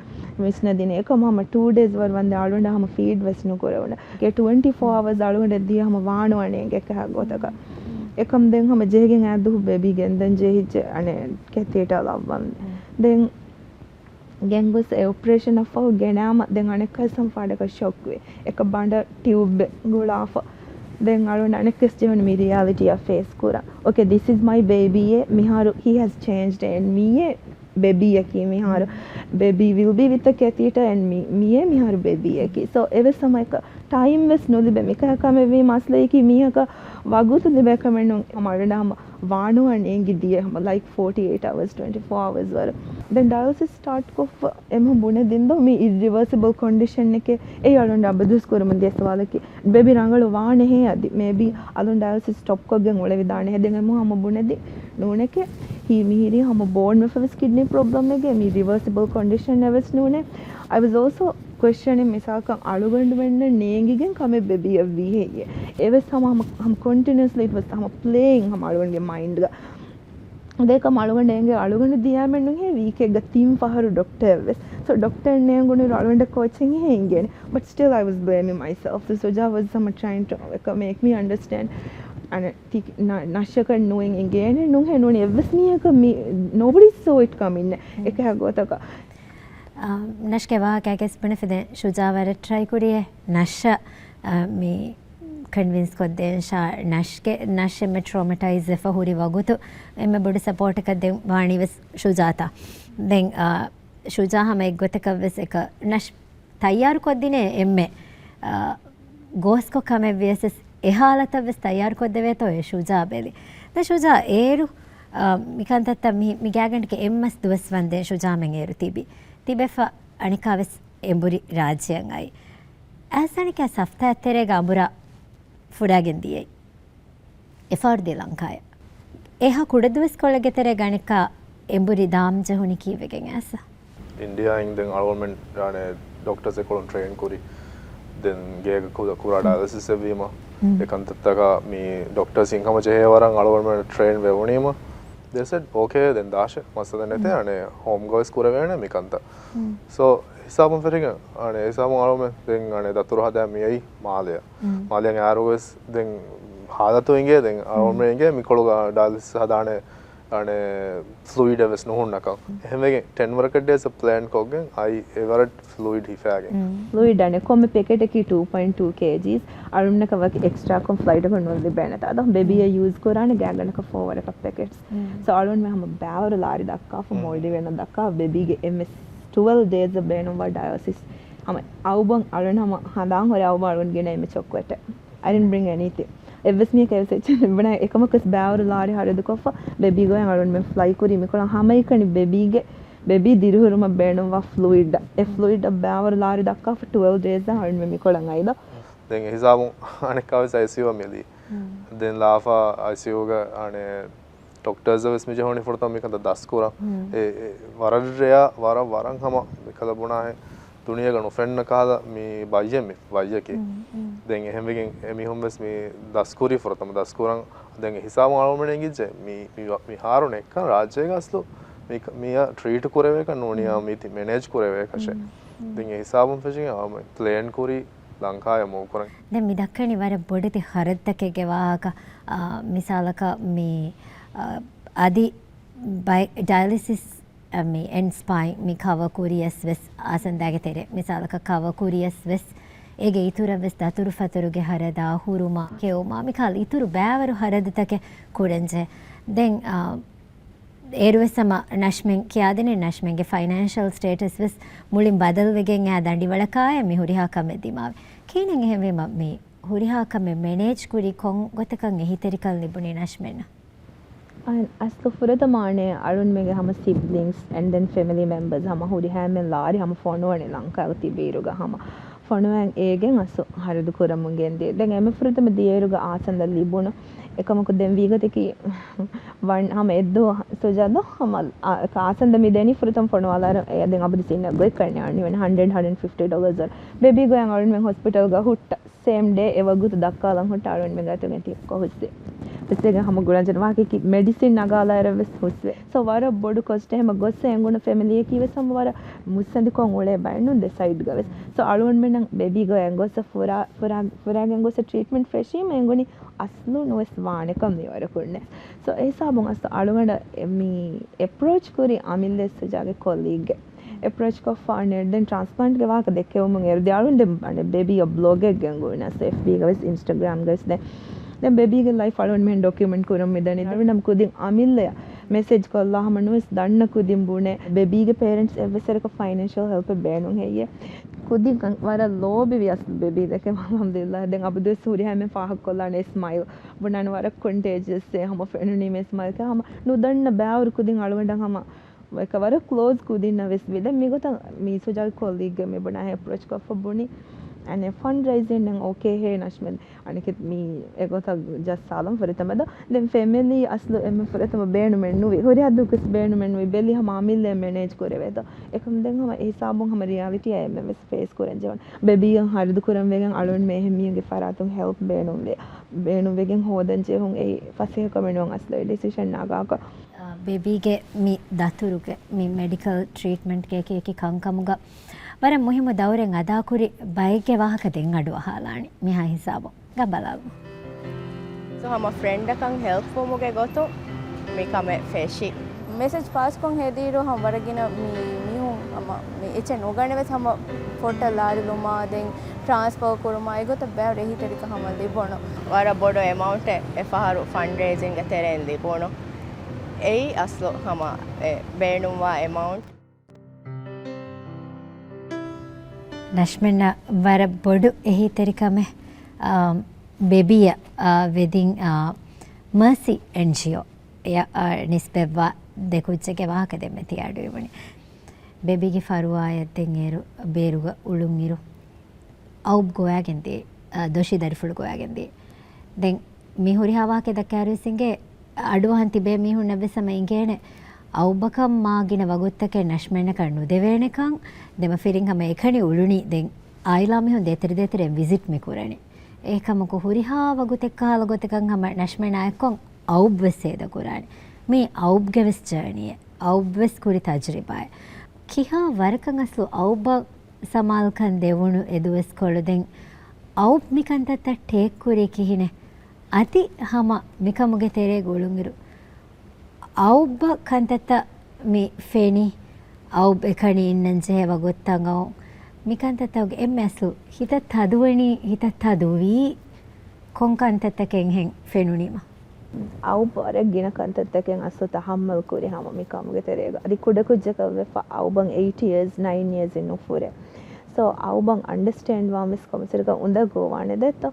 ވިސްނަދިނެ. އެކަމް ހަމަ ޓޫ ޑޭސް ވަރު ވަންދެން އަޅުގަނޑަށް ހަމަ ފީޑް ވެސް ނުކުރެވުނެ. އެ ޓްވެންޓީ ފޯ އަވަރސް އަޅުގަނޑަށް ދިޔަ ހަމަ ވާނުވާނޭ އެކަހަ ގޮތަކަށް. އެކަމް ދެން ހަމަ ޖެހިގެން އައި ދުވަހު ބޭބީ ގެންދަން ޖެހިއްޖެ އަނެއް ކެތީޓާ ލައްވަން. ދެން ގެންގޮސް އެ އޮޕަރޭޝަނަށްފަހު ގެނައިމަ ދެން އަނެއްކާވެސް ހަމަ ފާޑަކަށް ޝޮކްވި. އެކަ ބަނޑަށް ޓިއުބެއް ގުޅާފަ. ދެން އަޅުގަނޑު އަނެއްކާވެސް ޖެހުނު މި ރިއަލިޓީއަށް ފޭސް ކުރަން. އޯކޭ، ދިސް އިޒް މައި ބޭބީ އޭ. މިހާރު ހީ ހޭޒް ޗޭންޖްޑް އޭންޑް މީ އޭ ބޭބީއަކީ މިހާރު. ބޭބީ ވިލް ބީ ވިތް ދަ ކެތީޓާ އޭންޑް މީ، މީ އޭ މިހާރު ބޭބީއަކީ. ސޯ އެވެސް ހަމަ އެކަ ޓައިމް ވެސް ނުލިބޭ. މިކަހަ ކަމެއް ވީމަ އަސްލައިގަ މީހަކަށް ވަގުތު ލިބޭ ކަމެއް ނޫން. ހަމަ އަޅުގަނޑަށް ހަމަ ވާނުވާ ނޭނގި ދިޔަ ހަމަ ލައިކް ފޯޓީ އެއިޓް އަވަރސް، ޓްވެންޓީ ފޯ އަވަރސް ވަރު. ދެން ޑަޔަލިސިސް ސްޓާޓް ކޮށްފަ އެމީހުން ބުނެދިން ދޯ މީ އިރްރިވާސިބަލް ކޮންޑިޝަންއެކޭ. އެއީ އަޅުގަނޑު އަބަދުވެސް ކުރަމުން ދިޔަ ސުވާލަކީ. ބޭބީ ރަނގަޅު ވާނެހޭ އަދި މޭބީ އަލުން ޑަޔަލިސިސް ސްޓޮޕް ކޮށްގެން އުޅެވިދާނެހޭ. ދެން އެމީހުން ހަމަ ބުނެދިން ނޫނެކޭ. ހީ މިހިރީ ހަމަ ބޯން ވެފަ ވެސް ކިޑްނީ ޕްރޮބްލަމްއެކޭ. މީ ރިވާސިބަލް ކޮންޑިޝަންއެއް ވެސް ނޫނޭ. އައި ވަޒް އޯލްސޯ ކުއެސްޗަނިން މިސާލަކަށް އަޅުގަނޑުމެންނަށް ނޭނގިގެން ކަމެއް ބޭބީއަށް ވީ ހެއްޔޭ؟ އެވެސް ހަމަ، ހަމަ، ހަމަ ކޮންޓިނިއުއަސްލީ އިޓް ވަޒް ހަމަ ޕްލޭއިން ހަމަ އަޅުގަނޑުގެ މައިންޑްގަ. ދެކަމް އަޅުގަނޑު އެނގޭ އަޅުގަނޑު ދިޔާމެއް ނުހޭ ވީކެއްގަ ތިން ފަހަރު ޑޮކްޓަރެއް ވެސް. ސޯ ޑޮކްޓަރެއް ނޭނގުނުއިރު އަޅުގަނޑަށް ކޯޗެއް ހޭ އިނގޭނެ. But still I was blaming myself. ސުޖާ ވަޒް ހަމަ ޓްރައިން ޓު މޭކް މީ އަންޑަސްޓޭންޑް. އަނެއް ތި ނަ-، ނަޝްއަކަށް ނޫން އިނގޭނެ ނުހޭ ނޫނީ އެއްވެސް މީހަކަށް މި، ނޯބަޑީ ސޯ އިޓް ކަމިން އެކަހަ ގޮތަކަށް. އާ، ނަޝްގެ ވާހަކައިގެސް ބުނެފި ދެން ޝުޖާ ވަރަށް ޓްރައި ކުރިއޭ. ނަޝްއަށް، އާ، މި ކޮންވިންސް ކޮށްދޭން ޝާ ނަޝްގެ، ނަޝް އެންމެ ޓްރޯމަޓައިޒް ވެފަ ހުރި ވަގުތު އެންމެ ބޮޑު ސަޕޯޓަކަށް ދެން ވާނީ ވެސް ޝުޖާތާ. ދެން، އާ، ޝުޖާ ހަމަ އެއްގޮތަކަށް ވެސް އެކަ ނަޝް ތައްޔާރު ކޮށްދިނޭ އެންމެ، އާ، ގޯސްކޮށް ކަމެއް ވިޔަސް އެ ހާލަތަށް ވެސް ތައްޔާރު ކޮށްދެވޭތޯ އޭ ޝުޖާ ބެލި. ދެން ޝުޖާ އޭރު، އާ، މިކަންތައްތައް މި، މި ގާތްގަނޑަކަށް އެއްމަސް ދުވަސް ވަންދެން ޝުޖާމެން އޭރު ތިބި. ތިބެފަ އަނެކާ ވެސް އެނބުރި ރާއްޖެއަށް އައި. އައިސް އަނެކާ ސަފްތާއަށް ތެރޭގަ އަނބުރާ ފުރާގެން ދިޔައީ. އެފާރު ދިޔަ ލަންކާޔަށް. އެހާ ކުޑަދުވަސްކޮޅެއްގެ ތެރޭގަ އަނެކާ އެނބުރި ދާމް ޖެހުނީ ކީއްވެގެން އައިސް؟ އިންޑިއާއިން ދެން އަޅުގަނޑުމެން އަނެ ޑޮކްޓަރސް އެކޮޅުން ޓްރެއިން ކުރި. ދެން ގޭގަ ކުރާ، ކުރާ ޑަޔަލިސިސް އެއްވީމަ، އެ ކަންތައްތަކަށް މި ޑޮކްޓަރސް އިން ހަމަ ޖެހޭ ވަރަށް އަޅުގަނޑުމެން ޓްރެއިން ވެވުނީމަ. ދޭ ސެޑް އޯކޭ، ދެން ދާށޭ، މައްސަލަ ނެތޭ، އަނެ ހޯމްގަވެސް ކުރެވޭނެ މި ކަންތައް. ސޯ ހިސާބުން ފެށިގެން އަނެ ހިސާބުން އަޅުމެން ދެން އަނެ ދަތުރު ހަދާ މިއައީ މާލެއަށް. މާލެއަށް އައިއިރު ވެސް ދެން ހާލަތު އިނގޭ، ދެން އަޅުމެން އިނގޭ މިކޮޅުގަ ޑަޔަލިސިސް ހަދާނެ އަނެ ފްލޫއިޑެއް ވެސް ނުހުންނަކަން. އެހެންވެގެން ޓެން ވަރަކަށް ޑޭސް ޕްލޭން ކޮށްގެން އައި އެވަރަށް ފްލޫއިޑް ހިފާގެން. ފްލޫއިޑް އަނެއް ކޮންމެ ޕެކެޓަކީ ޓޫ ޕޮއިންޓް ޓޫ ކޭޖީސް. އަޅުންނަކަށް ވަކި އެކްސްޓްރާކޮށް ފްލައިޓަކުން ނުލިބޭނެތާ. އަދަ ބޭބީއަށް ޔޫޒް ކުރާނެ ގާތްގަނޑަކަށް ފޯވަރަކަށް ޕެކެޓްސް. ސޯ އަޅުން މި ހަމަ ބާވަރު ލާރި ދައްކާފަ މޯލްޑިވެން ދައްކާ ބޭބީގެ އެމްއެސް ޓުވެލް ޑޭސް ބޭނުންވާ ޑަޔަލިސިސް. ހަމަ އައުބަން އަޅުން ހަމަ ހަނދާން ހުރެ އައުބަން އަޅުން ގެނައިމެ ޗޮކްލެޓެއް. I didn't bring anything. އެއްވެސް މީހަކަށް އެއްވެސް އެއްޗެއް ނުލިބުނާ އެކަމަކުވެސް ބާވަރު ލާރި ހަރަދުކޮށްފަ ބޭބީ ގޮޔަށް އަޅުންމެން ފްލައި ކުރީ މިކޮޅަށް ހަމައެކަނި ބޭބީގެ، ބޭބީ ދިރިހުރުމަށް ބޭނުންވާ ފްލޫއިޑްއަށް. އެ ފްލޫއިޑްއަށް ބާވަރު ލާރި ދައްކާފަ ޓުވެލް ޑޭސްއަށް އަޅުންމެން މިކޮޅަށް އައިދޯ. ދެން އެ ހިސާބުން އަނެއްކާވެސް އައިސީޔޫއަށް މިލީ. ދެން ލާފަ އައިސީޔޫގަ އަނެ ޑޮކްޓަރސް ވެސް މި ޖެހުނީ ފުރަތަމަ މިކަންތައް ދަސްކުރަން. އެ، އެ، ވަރަށް ރެއާ، ވަރަށް، ވަރަށް ހަމަ މިކަލަ ބުނާހެން ދުނިޔޭގަ ނުފެންނަ ކަހަލަ މި ބައްޔެއް މި ބައްޔަކީ. ދެން އެހެންވެގެން އެމީހުން ވެސް މި ދަސްކުރީ ފުރަތަމަ ދަސްކުރަން. ދެން އެ ހިސާބުން އަޅުގަނޑުމެން އެނގިއްޖެ މި، މި ވަ-، މި ހާރު ނެއްކަން ރާއްޖޭގަ އަސްލު މި ކަ-، މިއަށް ޓްރީޓް ކުރެވޭކަށް ނޫނިއްޔާ މީތި މެނޭޖް ކުރެވޭކަށެއް. ދެން އެ ހިސާބުން ފެށިގެން އަޅުގަނޑު ޕްލޭން ކުރީ ލަންކާޔަށް މޫވް ކުރަން. ދެން މި ދައްކަނީ ވަރަށް ބޮޑެތި ހަރަދުތަކެއްގެ ވާހަކަ. އާ، މިސާލަކަށް މި، އާ، އަދި ބައި-، ޑަޔަލިސިސް، އާ، މި އެންޑް ސްޕައިން މި ކަވަ ކުރިޔަސް ވެސް އާސަންދާގެ ތެރޭ. މިސާލަކަށް ކަވަ ކުރިޔަސް ވެސް އޭގެ އިތުރަށް ވެސް ދަތުރުފަތުރުގެ ހަރަދާ، ހުރުމާ، ކެއުމާ، މިކަހަލަ އިތުރު ބާވަރު ހަރަދުތަކެއް ކުރަންޖެހޭ. ދެން، އާ، އޭރުވެސް ހަމަ ނަޝްމެން ކިޔާދިނީ، ނަޝްމެންގެ ފައިނޭންޝަލް ސްޓޭޓަސް ވެސް މުޅިން ބަދަލުވެގެން އާ ދަނޑިވަޅަކާއި މި ހުރިހާ ކަމެއް ދިމާވި. ކިހިނެއް އެހެންވީމަ މި ހުރިހާ ކަމެއް މެނޭޖް ކުރީ ކޮން ގޮތަކަށް އެހީތެރިކަން ލިބުނީ ނަޝްމެންނަށް؟ އައި-، އަސްލު ފުރަތަމަ އަނެއް އަޅުންމެގެ ހަމަ ސިބްލިންގްސް and then family members ހަމަ ހުރިހާ އެންމެން ލާރި ހަމަ ފޮނުވަނީ ލަންކާގަ ތިބިއިރުގަ ހަމަ ފޮނުވަން އޭގެން އަސްލު ހަރަދު ކުރަމުން ގެންދިޔަ. ދެން އެންމެ ފުރަތަމަ ދިޔައިރުގަ އާސަންދަ ލިބުނު އެކަމަކު ދެން ވީގޮތަކީ ވަން ހަމަ އެއްދުވަހު ސުޖާދޯ ހަމަ އާ، އާސަންދަ މި ދެނީ ފުރަތަމަ ފޮނުވާލާއިރު އެ ދެން އަބަދު ސިންނަ ގޮތް ކަންނޭ އަންނިވަން ހަންޑްރެޑް، ހަންޑްރެޑް ފިފްޓީ ޑޮލަރސް ވަރު. ބޭބީ ގޮޔަށް އަޅުންމެން ހޮސްޕިޓަލްގަ ހުއްޓަ ސޭމް ޑޭ އެ ވަގުތު ދައްކާލަން ހުއްޓަ އަޅުންމެން ގާތުގެ ތިއްކޮ ހުސްވި. ހުސްވެގެން ހަމަ ގުޅަންޖެހުނު ވާހަކައަކީ މެޑިސިން ނަގާލާއިރަށް ވެސް ހުސްވި. ސޯ ވަރަށް ބޮޑު ކޮސްޓެއް ހަމަ ގޮއްސަ އެނގުނު ފެމިލީއަކީ ވެސް ހަމަ ވަރަށް މުއްސަނދިކޮށް އުޅޭ ބައެއް ނޫން ދެ ސައިޑްގަ ވެސް. ސޯ އަޅުންމެންނަށް ބޭބީ ގޮޔަށް ގޮއްސަ ފުރާ، ފުރާ، ފުރާގެން ގޮއްސަ ޓްރީޓްމަންޓް ފެށީމަ އެނގުނީ އަސްލު ނުވެސް ވާނެކަން މިވަރަކުންނެ. ސޯ އެ ހިސާބުން އަސްލު އަޅުގަނޑަށް މި އެޕްރޯޗް ކުރި އަމިއްލަ ސުޖާގެ ކޮލީގެއް އެޕްރޯޗް ކޮށްފަ އަނެއް ދެން ޓްރާންސްޕްލާންޓްގެ ވާހަކަ ދެއްކެވުމުން އޭރު ދެ އަޅުން ދެން އަނެއް ބޭބީގެ ބްލޮގެއް ގެންގުޅުނަސް އެފްބީގަ ވެސް އިންސްޓަގްރާމްގަ ވެސް ދެން ދެން ބޭބީގެ ލައިފް އަޅުން މިހެން ޑޮކިއުމެންޓް ކުރަން މިދަނީ. އަޅުންނަމަ ކުދިން އަމިއްލަޔަށް މެސެޖް ކޮށްލާ ހަމަ ނުވެސް ދަންނަ ކުދިން ބުނެ ބޭބީގެ ޕޭރެންޓްސް އެއްވެސް ވަރަކަށް ފައިނޭންޝަލް ހެލްޕެއް ބޭނުން ހެއްޔޭ. ކުދިން ކަން ވަރަށް ލޯބިވި އަސްލު ބޭބީ ދެކެ އަލްހަމްދުލިއްލާހް. ދެން އަބަދުވެސް ހުރިހާ އެންމެން ފާހަގަކޮށްލާނެ އެ ސްމައިލް. ބުނާނެ ވަރަށް ކޮންޓޭޖިއަސް އެ ހަމަ ފެނުނީމަ އެ ސްމައިލް ކަ ހަމަ ނުދަންނަ ބާވަރު ކުދިން އަޅުގަނޑަށް ހަމަ އެކަ ވަރަށް ކްލޯޒް ކުދިންނަށް ވެސް ވި. ދެން މިގޮތަށް މި ސުޖާގެ ކޮލީގްގެ މި ބުނާ އެޕްރޯޗް ކޮށްފަ ބުނި. އަނެ ފަންޑްރައިޒިން އޯކޭ ހޭ ނަޝްމެލް. އަނެކެ މި އެގޮތަށް ޖައްސާލަން ފުރަތަމަ ދޯ. ދެން ފެމިލީ އަސްލު އެންމެ ފުރަތަމަ ބޭނުމެއް ނުވި. ހުރިހާ ދުވަހަކުވެސް ބޭނުމެއް ނުވި. ބެލި ހަމަ އަމިއްލައަށް މެނޭޖް ކުރެވޭތޯ. އެކަމް ދެން ހަމަ އެ ހިސާބުން ހަމަ ރިއާލިޓީއާ އެންމެން ވެސް ފޭސް ކުރަން ޖެހުނު. ބޭބީއަށް ހަރަދު ކުރަން ވެގެން އަޅުން މޭހެން މީހުންގެ ފަރާތުން ހެލްޕް ބޭނުންވޭ. ބޭނުންވެގެން ހޯދަން ޖެހުން އެއީ ފަސޭހަކަމެއް ނޫން އަސްލު އެ ޑިސިޝަން ނަގާކަށް. އާ، ބޭބީގެ މި ދަތުރުގެ މި މެޑިކަލް ޓްރީޓްމަންޓްގެ އެކި އެކި ކަންކަމުގަ ވަރަށް މުހިއްމު ދައުރެއް އަދާކުރި ބައެއްގެ ވާހަކަ ދެން އަޑު އަހާލާނީ. މިހާ ހިސާބުން ގަ ބަލާލަމު. ސޯ ހަމަ ފްރެންޑަކަށް ހެލްޕްވުމުގެ ގޮތުން މި ކަމެއް ފެށި. މެސެޖް ފާސްކޮށް ހެދިއިރު ހަމަ ވަރަށް ގިނަ މި މީހުން ހަމަ މި އެއްޗެއް ނުގަނެވެސް ހަމަ ފޮޓަށް ލާރިލުމާ، ދެން ޓްރާންސްފާ ކުރުމާ، އެގޮތަށް ބައިވަރު އެހީތެރިކަން ހަމަ ލިބުނު. ވަރަށް ބޮޑު އެމައުންޓެއް އެފަހަރު ފަންޑްރޭޒިންގ ތެރެއިން ލިބުނު. އެއީ އަސްލު ހަމަ އެ ބޭނުންވާ އެމައުންޓް. ނަޝްމިންނަށް ވަރަށް ބޮޑު އެހީތެރިކަމެއް، އާ، ބެބީއަށް، އާ، ވެދިން، އާ، މާސީ އެންޖީއޯ އަށް، އާ، ނިސްބަތްވާ ދެ ކުއްޖެއްގެ ވާހަކަ ދެންމެ ތި އަޑުއިވުނީ. ބެބީގެ ފަރުވާއަށް ދެން އޭރު ބޭރުގަ އުޅުންއިރު އައުބް ގޮވާގެން ދިޔަ، އާ، ދޮށީ ދަރިފުޅު ގޮވާގެން ދިޔަ. ދެން މި ހުރިހާ ވާހަކަ ދައްކާއިރުވެސް އިނގޭ، އަޑުއަހަން ތިބޭ މީހުންނަށްވެސް ހަމަ އިނގޭނެ، އައުބަކަށް މާ ގިނަ ވަގުތުތަކެއް ނަޝްމެންނަކަށް ނުދެވޭނެކަން. ދެމަފިރިން ހަމަ އެކަނި އުޅުނީ. ދެން އާއިލާ މީހުން ދޭތެރެ ދޭތެރެ ވިޒިޓް މި ކުރަނީ. އެކަމަކު ހުރިހާ ވަގުތެއްކަހަލަ ގޮތަކަށް ހަމަ ނަޝްމެނާ އެއްކޮށް އައުބްވެސް ހޭދަކުރާނެ. މީ އައުބްގެވެސް ޖާނީއެއް، އައުބްވެސް ކުރި ތަޖުރިބާއެއް. ކިހާ ވަރަކަށް އަސްލު އައުބަށް ސަމާލުކަން ދެވުނު އެ ދުވަސްކޮޅު. ދެން އައުބް މި ކަންތައްތައް ޓޭކް ކުރީ ކިހިނެއް؟ އަދި ހަމަ މިކަމުގެ ތެރޭގަ އުޅުންއިރު އައުބަށް ކަންތައްތައް މި ފެނި، އައުބް އެކަނި އިންނަން ޖެހޭ ވަގުތުތައް އައު މި ކަންތައްތަކުގެ އެންމެ އަސްލު ހިތަށް ތަދުވަނީ، ހިތަށް ތަދުވީ ކޮން ކަންތައްތަކެއްހެން ފެނުނީމަ؟ އައުބް ވަރަށް ގިނަ ކަންތައްތަކެއް އަސްލު ތަހައްމަލް ކުރި ހަމަ މި ކަމުގެ ތެރޭގަ. އަދި ކުޑަކުއްޖަކަށް ވެފަ އައުބަށް އެއިޓް އިޔާސް، ނައިން އިޔާސް ނުފުރޭ. ސޯ އައުބަށް އަންޑަސްޓޭންޑް ވާން ވެސް ކޮންމެސް އެކަން އުނދަގޫވާނެ ދެއްތޯ.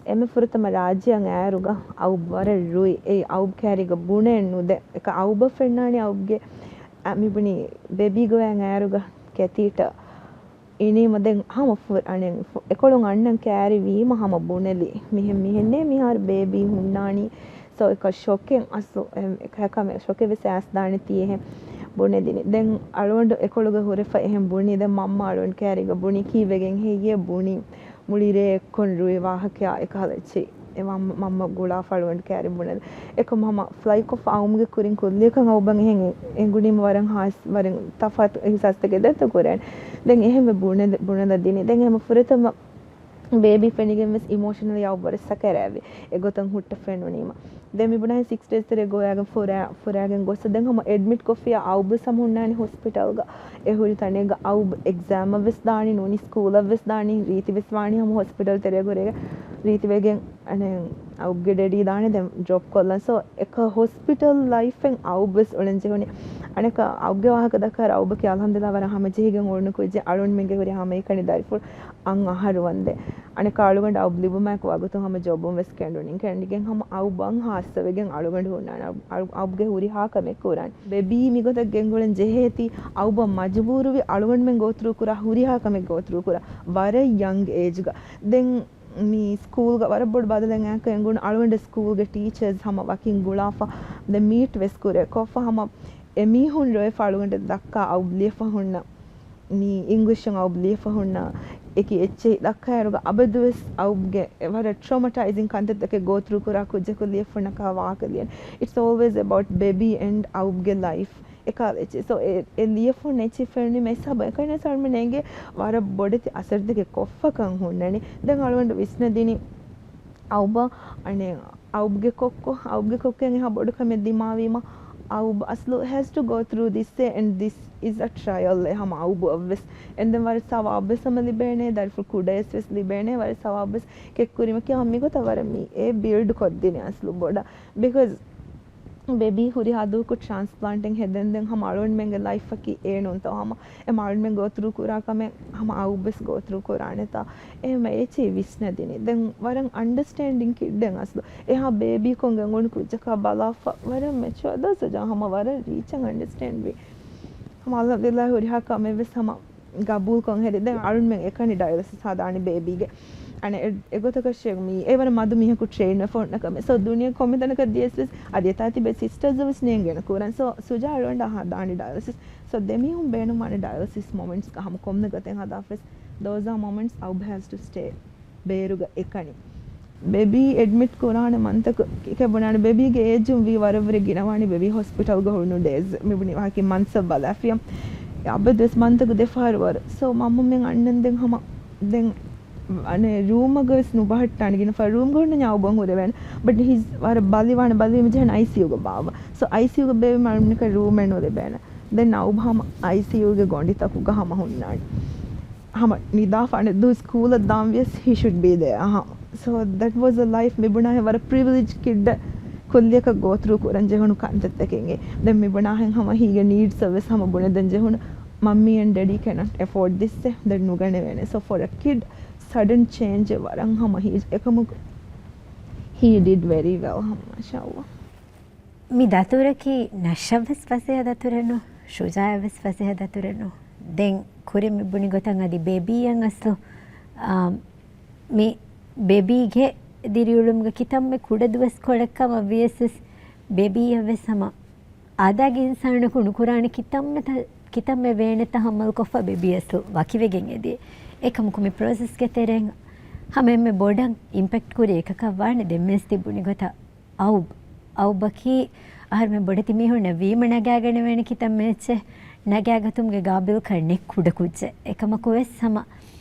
އެންމެ ފުރަތަމަ ރާއްޖެއަށް އައިއިރުގަ އައުބް ވަރަށް ރުއި. އެއީ އައުބް ކައިރީގަ ބުނެއެއް ނުދޭ. އެކަ އައުބަށް ފެންނާނީ އައުބްގެ، އަ، މިބުނީ ބޭބީ ގޮވައި އައިއިރުގަ ކެތީޓަށް އިނީމަ ދެން ހަމަ ފު-، އަނެއް ފު-، އެކޮޅުން އަންނަން ކައިރިވީމަ ހަމަ ބުނެލި. މިހެން މިހެންނޭ މިހާރު ބޭބީ ހުންނާނީ. ސޯ އެކަ ޝޮކެއް އަސްލު، އެ-، އެކަ ކަމެއް ޝޮކެއް ވެސް އައިސްދާނެތީ އެހެން ބުނެލިނީ. ދެން އަޅުގަނޑު އެކޮޅުގަ ހުރެފަ އެހެން ބުނީ. ދެން މަންމަ އަޅުގަނޑު ކައިރީގަ ބުނީ ކީއްވެގެން ހެއްޔޭ ބުނީ. މުޅި ރޭ އެއްކޮށް ރުއި ވާހަކައާ އެކަހަލަ އެއްޗެއް. އެ މަންމަ، މަންމަ ގުޅާފަ އަޅުގަނޑު ކައިރި ބުނެލި. އެކަމް ހަމަ ފްލައި ކޮށްފަ އައުމުގެ ކުރިން ކުއްލިއަކަށް އައުބަށް އެހެން އެނގުނީމަ ވަރަށް ހާސް، ވަރަށް ތަފާތު އިހްސާސްތަކެއް ދެއްތޯ ކުރާނެ. ދެން އެހެންވެ ބުނެލަ، ބުނެލަދިނީ. ދެން ހަމަ ފުރަތަމަ ބޭބީ ފެނިގެން ވެސް އިމޯޝަނަލީ އައު ވަރަށް ސަކަރާތްވި. އެގޮތަށް ހުއްޓަ ފެނުނީމަ. ދެން މިބުނާހެން ސިކްސް ޑޭސް ތެރޭ ގޮވާގެން ފުރާ-، ފުރާގެން ގޮއްސަ ދެން ހަމަ އެޑްމިޓް ކޮށްފިޔާ އައުބަސް ހަމަ ހުންނާނީ ހޮސްޕިޓަލްގަ. އެ ހުރި ތަނެއްގަ އައުބް އެގްޒާމަށް ވެސް ދާނީ ނޫނީ ސްކޫލަށް ވެސް ދާނީ ރީތި ވެސް ވާނީ ހަމަ ހޮސްޕިޓަލް ތެރޭގަ ރީތިވެގެން އަނެއް އައުބްގެ ޑެޑީ ދާނީ ދެން ޑްރޮޕް ކޮށްލަން. ސޯ އެކަ ހޮސްޕިޓަލް ލައިފެއް އައުބް ވެސް އުޅެން ޖެހުނީ. އަނެކަ އައުބްގެ ވާހަކަ ދައްކާއިރު އައުބަކީ އަލްހަމްދުލިއްލާ ވަރަށް ހަމަޖެހިގެން އުޅުނު ކުއްޖެއް. އަޅުންމެންގެ ހުރި ހަމައެކަނި ދަރިފުޅު އަށް އަހަރު ވަންދެން. އަނެކާ އަޅުގަނޑު އައުބް ލިބުމާއެކު ވަގުތުން ހަމަ ޖޮބުން ވެސް ކެނޑުނީ. ކެނޑިގެން ހަމަ އައުބަށް ހާއްސަވެގެން އަޅުގަނޑު ހުންނާނެ. އައު-، އައު-، އައުބްގެ ހުރިހާ ކަމެއް ކުރާނެ. ބޭބީ މިގޮތަށް ގެންގުޅެން ޖެހޭތީ އައުބަށް މަޖުބޫރުވި އަޅުގަނޑުމެން ގޯތްރޫ ކުރާ ހުރިހާ ކަމެއް ގޯތްރޫ ކުރާ. ވަރަށް ޔަންގް އޭޖްގަ. ދެން މި ސްކޫލްގަ ވަރަށް ބޮޑު ބަދަލެއް އައިކަ އެނގުނު. އަޅުގަނޑު ސްކޫލްގެ ޓީޗަރސް ހަމަ ވަކިން ގުޅާފަ ދެން މީޓް ވެސް ކުރޭ. ކޮށްފަ ހަމަ އެމީހުން ރޮއެފަ އަޅުގަނޑަށް ދައްކާ އައުބް ލިޔެފަ ހުންނަ މި އިންގްލިޝުން އައުބް ލިޔެފަ ހުންނަ އެކި އެއްޗެހި ދައްކާއިރުގަ އަބަދުވެސް އައުބްގެ ވަރަށް ޓްރޮމަޓައިޒިން ކަންތައްތަކެއް ގޯތްރޫ ކުރާ ކުއްޖަކު ލިޔެފަ ހުންނަ ކަހަލަ ވާހަކަ ލިޔަން. It's always about baby and އައުބްގެ ލައިފް. އެކަހަލަ އެއްޗެއް. ސޯ އެ، އެ ލިޔެފަ ހުންނަ އެއްޗެއް ފެނުނީމަ އެ ސަބަ އެކަނި ސަރމަން އެނގޭ ވަރަށް ބޮޑެތި އަސަރުތަކެއް ކޮށްފަކަން ހުންނަނީ. ދެން އަޅުގަނޑު ވިސްނަދިނީ އައުބަށް އަނެއް އައުބްގެ ކޮއްކޮ، އައުބްގެ ކޮއްކޮއިން އެހާ ބޮޑު ކަމެއް ދިމާވީމަ، އައުބް އަސްލު has to go through this and this is a trial އެ ހަމަ އައުބަށްވެސް. And then ވަރަށް ސަވާބްވެސް ހަމަ ލިބޭނެ، ދަރިފުޅު ކުޑަޔަސް ވެސް ލިބޭނެ، ވަރަށް ސަވާބްވެސް ކެއްކުރީމަ ކިޔާ މިގޮތަށް ވަރަށް މީ އެ ބިލްޑް ކޮށްދިނެ އަސްލު ބޮޑަށް. ބިކޮޒް ބޭބީ ހުރިހާ ދުވަހަކު ޓްރާންސްޕްލާންޓެއް ހެދެންދެން ހަމަ އަޅުގަނޑުމެންގެ ލައިފަކީ އޭނޫންތޯ ހަމަ އެ މާޅުމެން ގޯތްރޫ ކުރާ ކަމެއް ހަމަ އައުބްވެސް ގޯތްރޫ ކުރާނެތާ؟ އެހެމަ އޭޗި ވިސްނަދިނީ. ދެން ވަރަށް އަންޑަސްޓޭންޑިން ކިޑްޑެއް އަސްލު. އެހާ ބޭބީކޮން ގެނގުނު ކުއްޖަކާ ބަލާފަ ވަރަށް މެޗުއަ ދަސް ޖާ ހަމަ ވަރަށް ރީޗަށް އަންޑަސްޓޭންޑްވި. ހަމަ އަލްހަމްދުލިއްލާ ހުރިހާ ކަމެއްވެސް ހަމަ ގަބޫލްކޮށް ހެދި. ދެން އަޅުންމެން އެކަނި ޑަޔަލަސިސް ހަދާނީ ބޭބީގެ. އަނެއް އެ-، އެގޮތަކަށް މީ އެ ވަރަށް މަދު މީހަކު ޓްރެއިން ވެފަ ހުންނަ ކަމެއް. ސޯ ދުނިޔެ ކޮންމެ ތަނަކަށް ދިޔަސް ވެސް އަދި އެތާ ތިބޭ ސިސްޓަރސް ވެސް ނޭނގޭނެ ކުރަން. ސޯ ސުޖާ އަޅުގަނޑަށް ހަދާނީ ޑަޔަލަސިސް. ސޯ ދެމީހުން ބޭނުންވާނެ ޑަޔަލަސިސް މޮމެންޓްސްގަ ހަމަ ކޮންމެ ގޮތެއް ހަދާފަސް. Those are moments އައުބް has to stay ބޭރުގަ އެކަނި. ބޭބީ އެޑްމިޓް ކުރާނެ މަންތަކު ކިކެ ބުނާނެ ބޭބީގެ އޭޖުން ވީ ވަރަށްވުރެ ގިނަވާނީ ބޭބީ ހޮސްޕިޓަލްގަ ހުންނު ޑޭސް. މި ބުނި ވާހަކަ މަންތަކު ބަލާފިޔަ. އަބަދުވެސް މަންތަކު ދެފަހަރު ވަރު. ސޯ މަންމަމެން އަންނަން ދެން ހަމަ ދެން އަނެއް ރޫމަކަށް ވެސް ނުބަހައްޓާނެ ގިނަ ފަ ރޫމްގަ ހުންނަ އައުބަ ހުރެވޭނެ. ބަޓް ހިސް ވަރަށް ބަލިވާނެ ބަލިވީމަ ޖެހެން އައިސީޔޫގަ ބާއްވާ. ސޯ އައިސީޔޫގަ ބޭބީ މަންމަނަކަށް ރޫމެއް ނުލިބޭނެ. ދެން އައުބަ ހަމަ އައިސީޔޫގެ ގޮނޑިތަކުގަ ހަމަ ހުންނާނެ. ހަމަ ނިދާފަ އަނެއް ދުވަސް ސްކޫލަށް ދާން ވިޔަސް he should be there. އަހަ. So that was a life. މި ބުނާހެން ވަރަށް ޕްރިވިލެޖް ކިޑް ކުއްލިއަކަށް ގޯތުރު ކުރަން ޖެހުނު ކަންތައްތަކެއް. ދެން މި ބުނާހެން ހަމަ ހީގެ ނީޑްސަށް ވެސް ހަމަ ބުނެދެން ޖެހުނު. Mummy and daddy cannot afford this. ދެން ނުގަނެވޭނެ. So for a kid, sudden change ވަރަށް ހަމަ ހީ އެކަމަކު he did very well. މާޝާﷲ. މި ދަތުރަކީ ނަޝްޝަށް ވެސް ފަސޭހަ ދަތުރެއް ނޫ، ޝުޖާއަށް ވެސް ފަސޭހަ ދަތުރެއް ނޫ. ދެން ކުރިން މި ބުނި ގޮތަށް އަދި ބޭބީއަށް އަސްލު، އާ، މި ބޭބީގެ ދިރިއުޅުމުގެ ކިތަންމެ ކުޑަ ދުވަސްކޮޅެއް ކަމަށް ވިޔަސް ވެސް ބޭބީއަށް ވެސް ހަމަ އާދައިގެ އިންސާނަކު ނުކުރާނެ ކިތަންމެ ތަ-، ކިތަންމެ ވޭނެތައް ހައްމަލުކޮށްފަ ބޭބީ އަސްލު ވަކިވެގެން އެދި. އެކަމަކު މި ޕްރޮސެސްގެ ތެރެއިން ހަމަ އެންމެ ބޮޑަށް އިމްޕެކްޓް ކުރި އެކަކަށް ވާނެ ދެންވެސް ތި ބުނި ގޮތަށް އައުބް. އައުބަކީ އަހަރުމެން ބޮޑެތި މީހުންނަށް ވީމަ ނަގާގަނެވޭނެ ކިތަންމެ އެއްޗެއް ނަގާގަތުމުގެ ގާބިލްކަން ނެތް ކުޑަ ކުއްޖެއް. އެކަމަކު ވެސް ހަމަ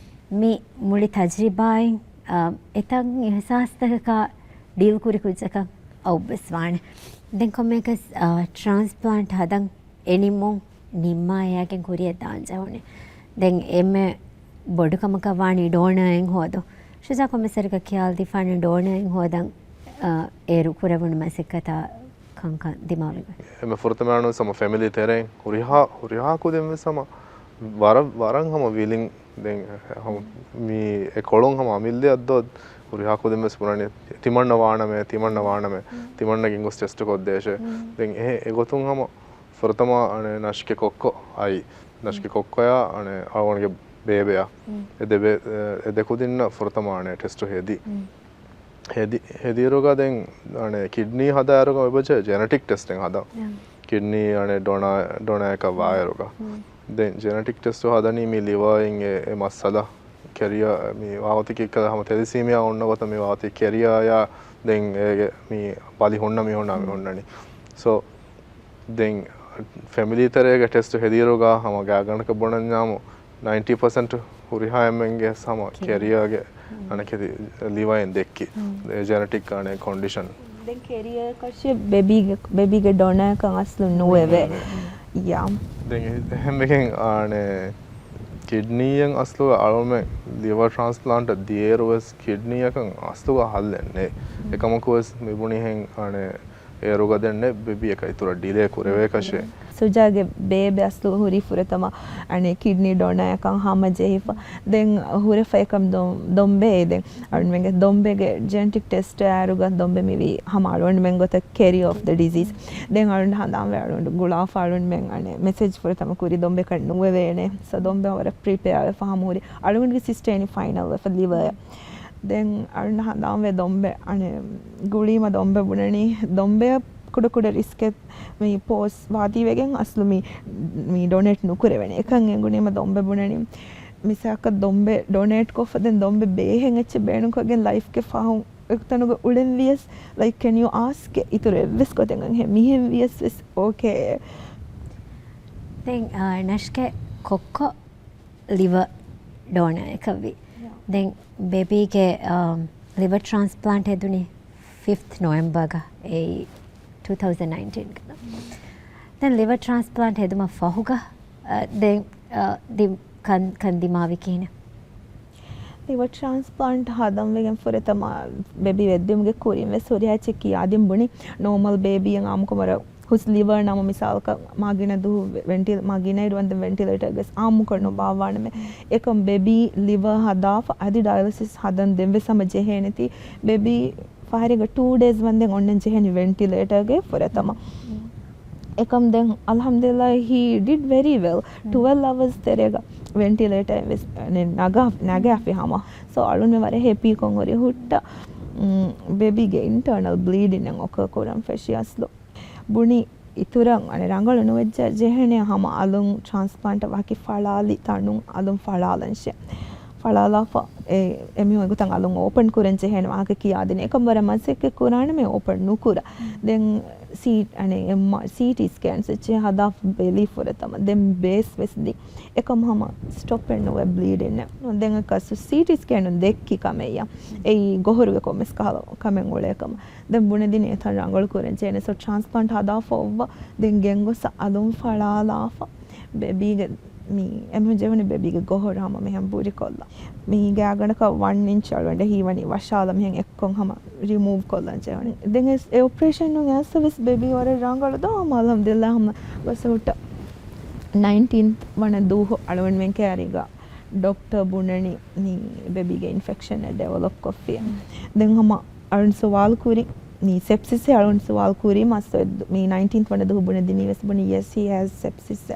މި މުޅި ތަޖްރިބާއިން، އާ، އެތައް އިހްސާސްތަކަކާ ޑީލް ކުރި ކުއްޖަކަށް އައުބް ވެސް ވާނެ. ދެން ކޮންމެއަކަސް، އާ، ޓްރާންސްޕްލާންޓް ހަދަން އެނިމުން ނިންމާ އެއާގެން ކުރިއަށް ދާން ޖެހުނީ. ދެން އެންމެ ބޮޑު ކަމަކަށް ވާނީ ޑޯނަރެއް ހޯދުން. ޝުޖާ ކޮންމެސް ސަރަކަށް ކިޔާލަދީފާނެ ޑޯނަރެއް ހޯދަން، އާ، އޭރު ކުރެވުނު މަސައްކަތާ ކަންކަން ދިމާވިގޮތް. އެންމެ ފުރަތަމަ އަންނަ ހަމަ ފެމިލީ ތެރެއިން ހުރިހާ، ހުރިހާ ކުދިން ވެސް ހަމަ ވަރަށް، ވަރަށް ހަމަ ވިލިން. ދެން ހަމަ މީ އެ ކޮޅުން ހަމަ އަމިއްލަ އައްދޯ ހުރިހާ ކުދިން ވެސް ބުނަނީ ތިމަންނަ ވާނަމޭ، ތިމަންނަ ވާނަމޭ، ތިމަންނަ ގެންގޮސް ޓެސްޓް ކޮށްދޭށޭ. ދެން އެ، އެގޮތުން ހަމަ ފުރަތަމަ އަނެ ނަޝްކެ ކޮއްކޮ އައި. ނަޝްކެ ކޮއްކޮޔާ އަނެ އަޅުގަނޑުގެ ބޭބެއާ. އެ ދެ ބޭ-، އެ ދެ ކުދިންނަށް ފުރަތަމަ އަނެ ޓެސްޓު ހެދި. ހެދި-، ހެދިއިރުގަ ދެން އަނެ ކިޑްނީ ހަދާއިރުގަ އެބަޖެ ޖެނެޓިކް ޓެސްޓެއް ހަދަން. ކިޑްނީ އަނެ ޑޮނާ-، ޑޮނާއަކަށް ވާއިރުގަ. ދެން ޖެނެޓިކް ޓެސްޓު ހަދަނީ މި ލިވާއިން އެ، އެ މައްސަލަ ކެރިއާ މި ވާހޮތަކީ ކަލަ ހަމަ ތެލިސީމިއާ އޮންނަ ގޮތަށް މި ވާހޮތީ ކެރިއާޔާ ދެން އޭގެ މި ބަލި ހުންނަ މީހުންނާ މި ހުންނަނީ. ސޯ، ދެން ފެމިލީ ތެރޭގެ ޓެސްޓު ހެދިއިރުގަ ހަމަ ގާތްގަނޑަކަށް ބުނަންޏާމު ނައިންޓީ ޕަސެންޓް ހުރިހާ އެންމެންގެ ހަމަ ކެރިއާގެ އަނެކެތި ލިވައިން ދެއްކި. ޖެނެޓިކް އަނެ ކޮންޑިޝަން. ދެން ކެރިއާއަކަށް ބޭބީގެ، ބޭބީގެ ޑޮނާއަކަށް އަސްލު ނުވެވޭ. ޔާ. ދެން އެ-، އެހެންވެގެން އަނެ ކިޑްނީއަށް އަސްލުގަ އަޅުމެ ލިވަރ ޓްރާންސްޕްލާންޓަށް ދިޔައިރު ވެސް ކިޑްނީއަކަށް އަސްލުގަ ހައްލެއް ނެތް. އެކަމަކު ވެސް މިބުނިހެން އަނެ އޭރުގަ ދެންނެ ބޭބީއަކަށް އިތުރަށް ޑިލޭ ކުރެވޭކަށެއް. ސުޖާގެ ބޭބެ އަސްލު ހުރީ ފުރަތަމަ އަނެ ކިޑްނީ ޑޮނާއަކަށް ހަމަޖެހިފަ. ދެން ހުރެފަ އެކަމް ދޮ-، ދޮންބެ ދެން އަޅުމެންގެ ދޮންބެގެ ޖެނެޓިކް ޓެސްޓް އައިރުގަ ދޮންބެ މިވީ ހަމަ އަޅުގަނޑުމެން ގޮތަށް ކެރިއާ އޮފް ދަ ޑިޒީޒް. ދެން އަޅުގަނޑު ހަނދާންވެ އަޅުގަނޑު ގުޅާފަ އަޅުގަނޑުމެން އަނެ މެސެޖް ފުރަތަމަ ކުރި ދޮންބެކަށް ނުވެވޭނެ. ސޯ ދޮންބެ ވަރަށް ޕްރިޕެއާ ވެފަ ހަމަ ހުރި އަޅުގަނޑުގެ ސިސްޓަ އިނީ ފައިނަލް ވެފަ ލިވައަށް. ދެން އަޅުން ހަނދާންވެ ދޮންބެ އަނެ ގުޅީމަ ދޮންބެ ބުނަނީ ދޮންބެއަށް ކުޑަ ކުޑަ ރިސްކެއް މި ޕޯސް ވާތީވެގެން އަސްލު މި، މި ޑޮނޭޓް ނުކުރެވޭނެ. އެކަން އެނގުނީމަ ދޮންބެ ބުނަނީ މިސާކަށް ދޮންބެ ޑޮނޭޓް ކޮށްފަ ދެން ދޮންބެ ބޭހެން އެއްޗެއް ބޭނުންކޮށްގެން ލައިފްގެ ފަހުން އެތަނުގަ އުޅެން ވިޔަސް، ލައިކް، ކެން ޔޫ އާސްކް އިތުރު އެއްވެސް ގޮތެއް އަންހެން މިހެން ވިޔަސް ވެސް އޯކޭ. ދެން، އާ، ނަޝްކެ ކޮއްކޮ ލިވަ ޑޯނަރަކަށްވި. ދެން ބޭބީގެ، އާ، ލިވަ ޓްރާންސްޕްލާންޓް ހެދުނީ ފިފްތް ނޮވެމްބަރގަ އެއީ ޓޫ ތައުޒަންޑް ނައިންޓީންގަ. ދެން ލިވަ ޓްރާންސްޕްލާންޓް ހެދުމަށް ފަހުގަ، އާ، ދެން، އާ، ދި-، ކަން، ކަން ދިމާވި ކިހިނެއް؟ ލިވަ ޓްރާންސްޕްލާންޓް ހަދަން ވެގެން ފުރަތަމަ ބޭބީ ވެއްދިއުމުގެ ކުރިން ވެސް ހުރިހާ އެއްޗެއް ކިޔާދިން ބުނި، ނޯމަލް ބޭބީއަށް އާއްމުކޮށް ވަރަށް ހުސް ލިވަރ ނަމަ މިސާލަކަށް މާގިނަ ދުވަހު ވެ-، ވެންޓިލ-، މާގިނައިރު ވަންދެން ވެންޓިލޭޓަރގަ ވެސް އާއްމުކޮށް ނުބާއްވާނަމޭ. އެކަމް ބޭބީ ލިވަ ހަދާފަ އަދި ޑަޔަލިސިސް ހަދަން ދެން ވެސް ހަމަ ޖެހޭނެތީ ބޭބީ ފަހަރެއްގަ ޓޫ ޑޭސް ވަންދެން އޮންނަން ޖެހެނީ ވެންޓިލޭޓަރގަ ފުރަތަމަ. އެކަމް ދެން އަލްޙަމްދުލިއްލާހް، he did very well. ޓުވެލް އަވަރސް ތެރޭގަ ވެންޓިލޭޓަރ ވެސް ނަގާ-، ނަގާފި ހަމަ. ސޯ އަޅުން ވަރަށް ހެޕީކޮށް ހުރި ހުއްޓަ، މް، ބޭބީގެ އިންޓަރނަލް ބްލީޑިން އޮކަރ ކުރަން ފެށި އަސްލު. ބުނި އިތުރަށް އަނެ ރަނގަޅު ނުވެއްޖެ ޖެހެނެ ހަމަ އަލުން ޓްރާންސްޕްލާންޓަށް ވަކި ފަޅާލި ތަނުން އަލުން ފަޅާލަންށޭ. ފަޅާލާފަ އެ، އެމީހުން އެގޮތަށް އަލުން އޯޕަން ކުރަން ޖެހޭނެ ވާހަކަ ކިޔާދިން. އެކަމް ވަރަށް މަސައްކަތް ކުރާނަމޭ އޯޕަން ނުކުރާ. ދެން ސީ-، އަނެ އެމް-، ސީޓީ ސްކޭންސް އެއްޗެއް ހަދާފަ ބެލި ފުރަތަމަ. ދެން ބޭސް ވެސް ދިން. އެކަމް ހަމަ ސްޓޮޕެއް ނުވެ ބްލީޑިން. ދެން އެކަސް ސީޓީ ސްކޭނުން ދެއްކި ކަމެއްޔާ. އެއީ ގޮހޮރުގެ ކޮންމެސް ކަހަލަ ކަމެއް އުޅޭ ކަމަށް. ދެން ބުނެދިނީ އެތަން ރަނގަޅު ކުރަން ޖެހޭނެ. ސޯ ޓްރާންސްޕްލާންޓް ހަދާފަ އޮއްވަ ދެން ގެންގޮސް އަލުން ފަޅާލާފަ ބޭބީގެ މި އެމް ޖެހުނީ ބޭބީގެ ގޮހޮރު ހަމަ މިހެން ބުރިކޮށްލަން. މީ ގާގަނޑަކަށް ވަން އިންޗް އަޅުގަނޑަށް ހީވަނީ ވަށާލަ މިހެން އެއްކޮށް ހަމަ ރިމޫވް ކޮށްލަން ޖެހުނީ. ދެން އެ އޮޕަރޭޝަނުން އައިސް ވެސް ބޭބީ ވަރަށް ރަނގަޅު ދޯ ހަމަ އަލްހަމްދުލިއްލާ ހަމަ ގޮސް ހުއްޓަ. ނައިންޓީންތް ވަނަ ދުވަހު އަޅުގަނޑުމެން ކައިރީގަ ޑޮކްޓަރ ބުނަނީ މީ ބޭބީގެ އިންފެކްޝަން ޑިވެލޮޕް ކޮށްފި. ދެން ހަމަ އަޅުން ސުވާލު ކުރި މީ ސެޕްސިސް އަޅުން ސުވާލު ކުރީ މަސް މީ ނައިންޓީންތް ވަނަ ދުވަހު ބުނެދިނީ ވެސް ބުނި ޔެސް ހީ ހޭސް ސެޕްސިސް.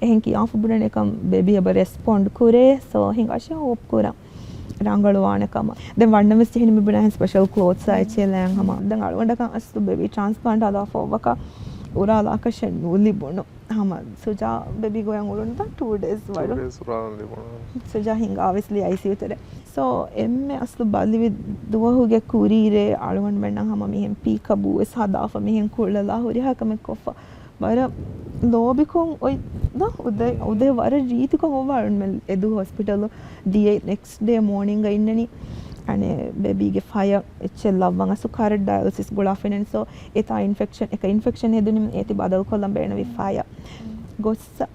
އެހެން ކިޔާފަ ބުނަނީ ކަމަށް ބޭބީ އެބަ ރެސްޕޮންޑް ކުރޭ. ސޯ ހިނގާށޭ ހޯޕް ކުރަން ރަނގަޅުވާނެ ކަމަށް. ދެން ވަންނަން ވެސް ޖެހިނީ މި ބުނާ ހެން ސްޕެޝަލް ކްލޯތްސް އާ އެއްޗެއް ލަޔަން ހަމަ. ދެން އަޅުގަނޑަކަށް އަސްލު ބޭބީ ޓްރާންސްޕްލާންޓް ހަދާފަ އޮއްވަކަށް އުރާލާކަށެއް ނުލިބުނު. ހަމަ ސުޖާ ބޭބީ ގޮޔަށް އުޅުނުތާ ޓޫ ޑޭސް ވަރު. ޓޫ ޑޭސް އުރާލަން ލިބުނު. ސުޖާ ހިނގާ އޮބްވިއަސްލީ އައިސީޔޫ ތެރޭ. ސޯ އެންމެ އަސްލު ބަލިވި ދުވަހުގެ ކުރީރޭ އަޅުގަނޑުމެންނަށް ހަމަ މިހެން ޕީކަ ބޫ ވެސް ހަދާފަ މިހެން ކުޅެލާ ހުރިހާ ކަމެއް ކޮށްފަ. ވަރަށް ލޯބިކޮށް އޮތް ދޯ އުދޭ، އުދޭ ވަރަށް ރީތިކޮށް އޮވާ އަޅުގަނޑުމެން އެދު ހޮސްޕިޓަލު ދިޔައީ ނެކްސްޓް ޑޭ މޯނިންގ އިންނަނީ. އަނެއް ބޭބީގެ ފަޔަށް އެއްޗެއް ލައްވަން އަސްލު ކަރަންޓް ޑަޔަލިސިސް ގުޅާފައިން. ސޯ އެތާ އިންފެކްޝަން، އެކަ އިންފެކްޝަން ހެދުނީމަ އޭތި ބަދަލުކޮށްލަން ބޭނުންވި ފަޔަށް. ގޮއްސަ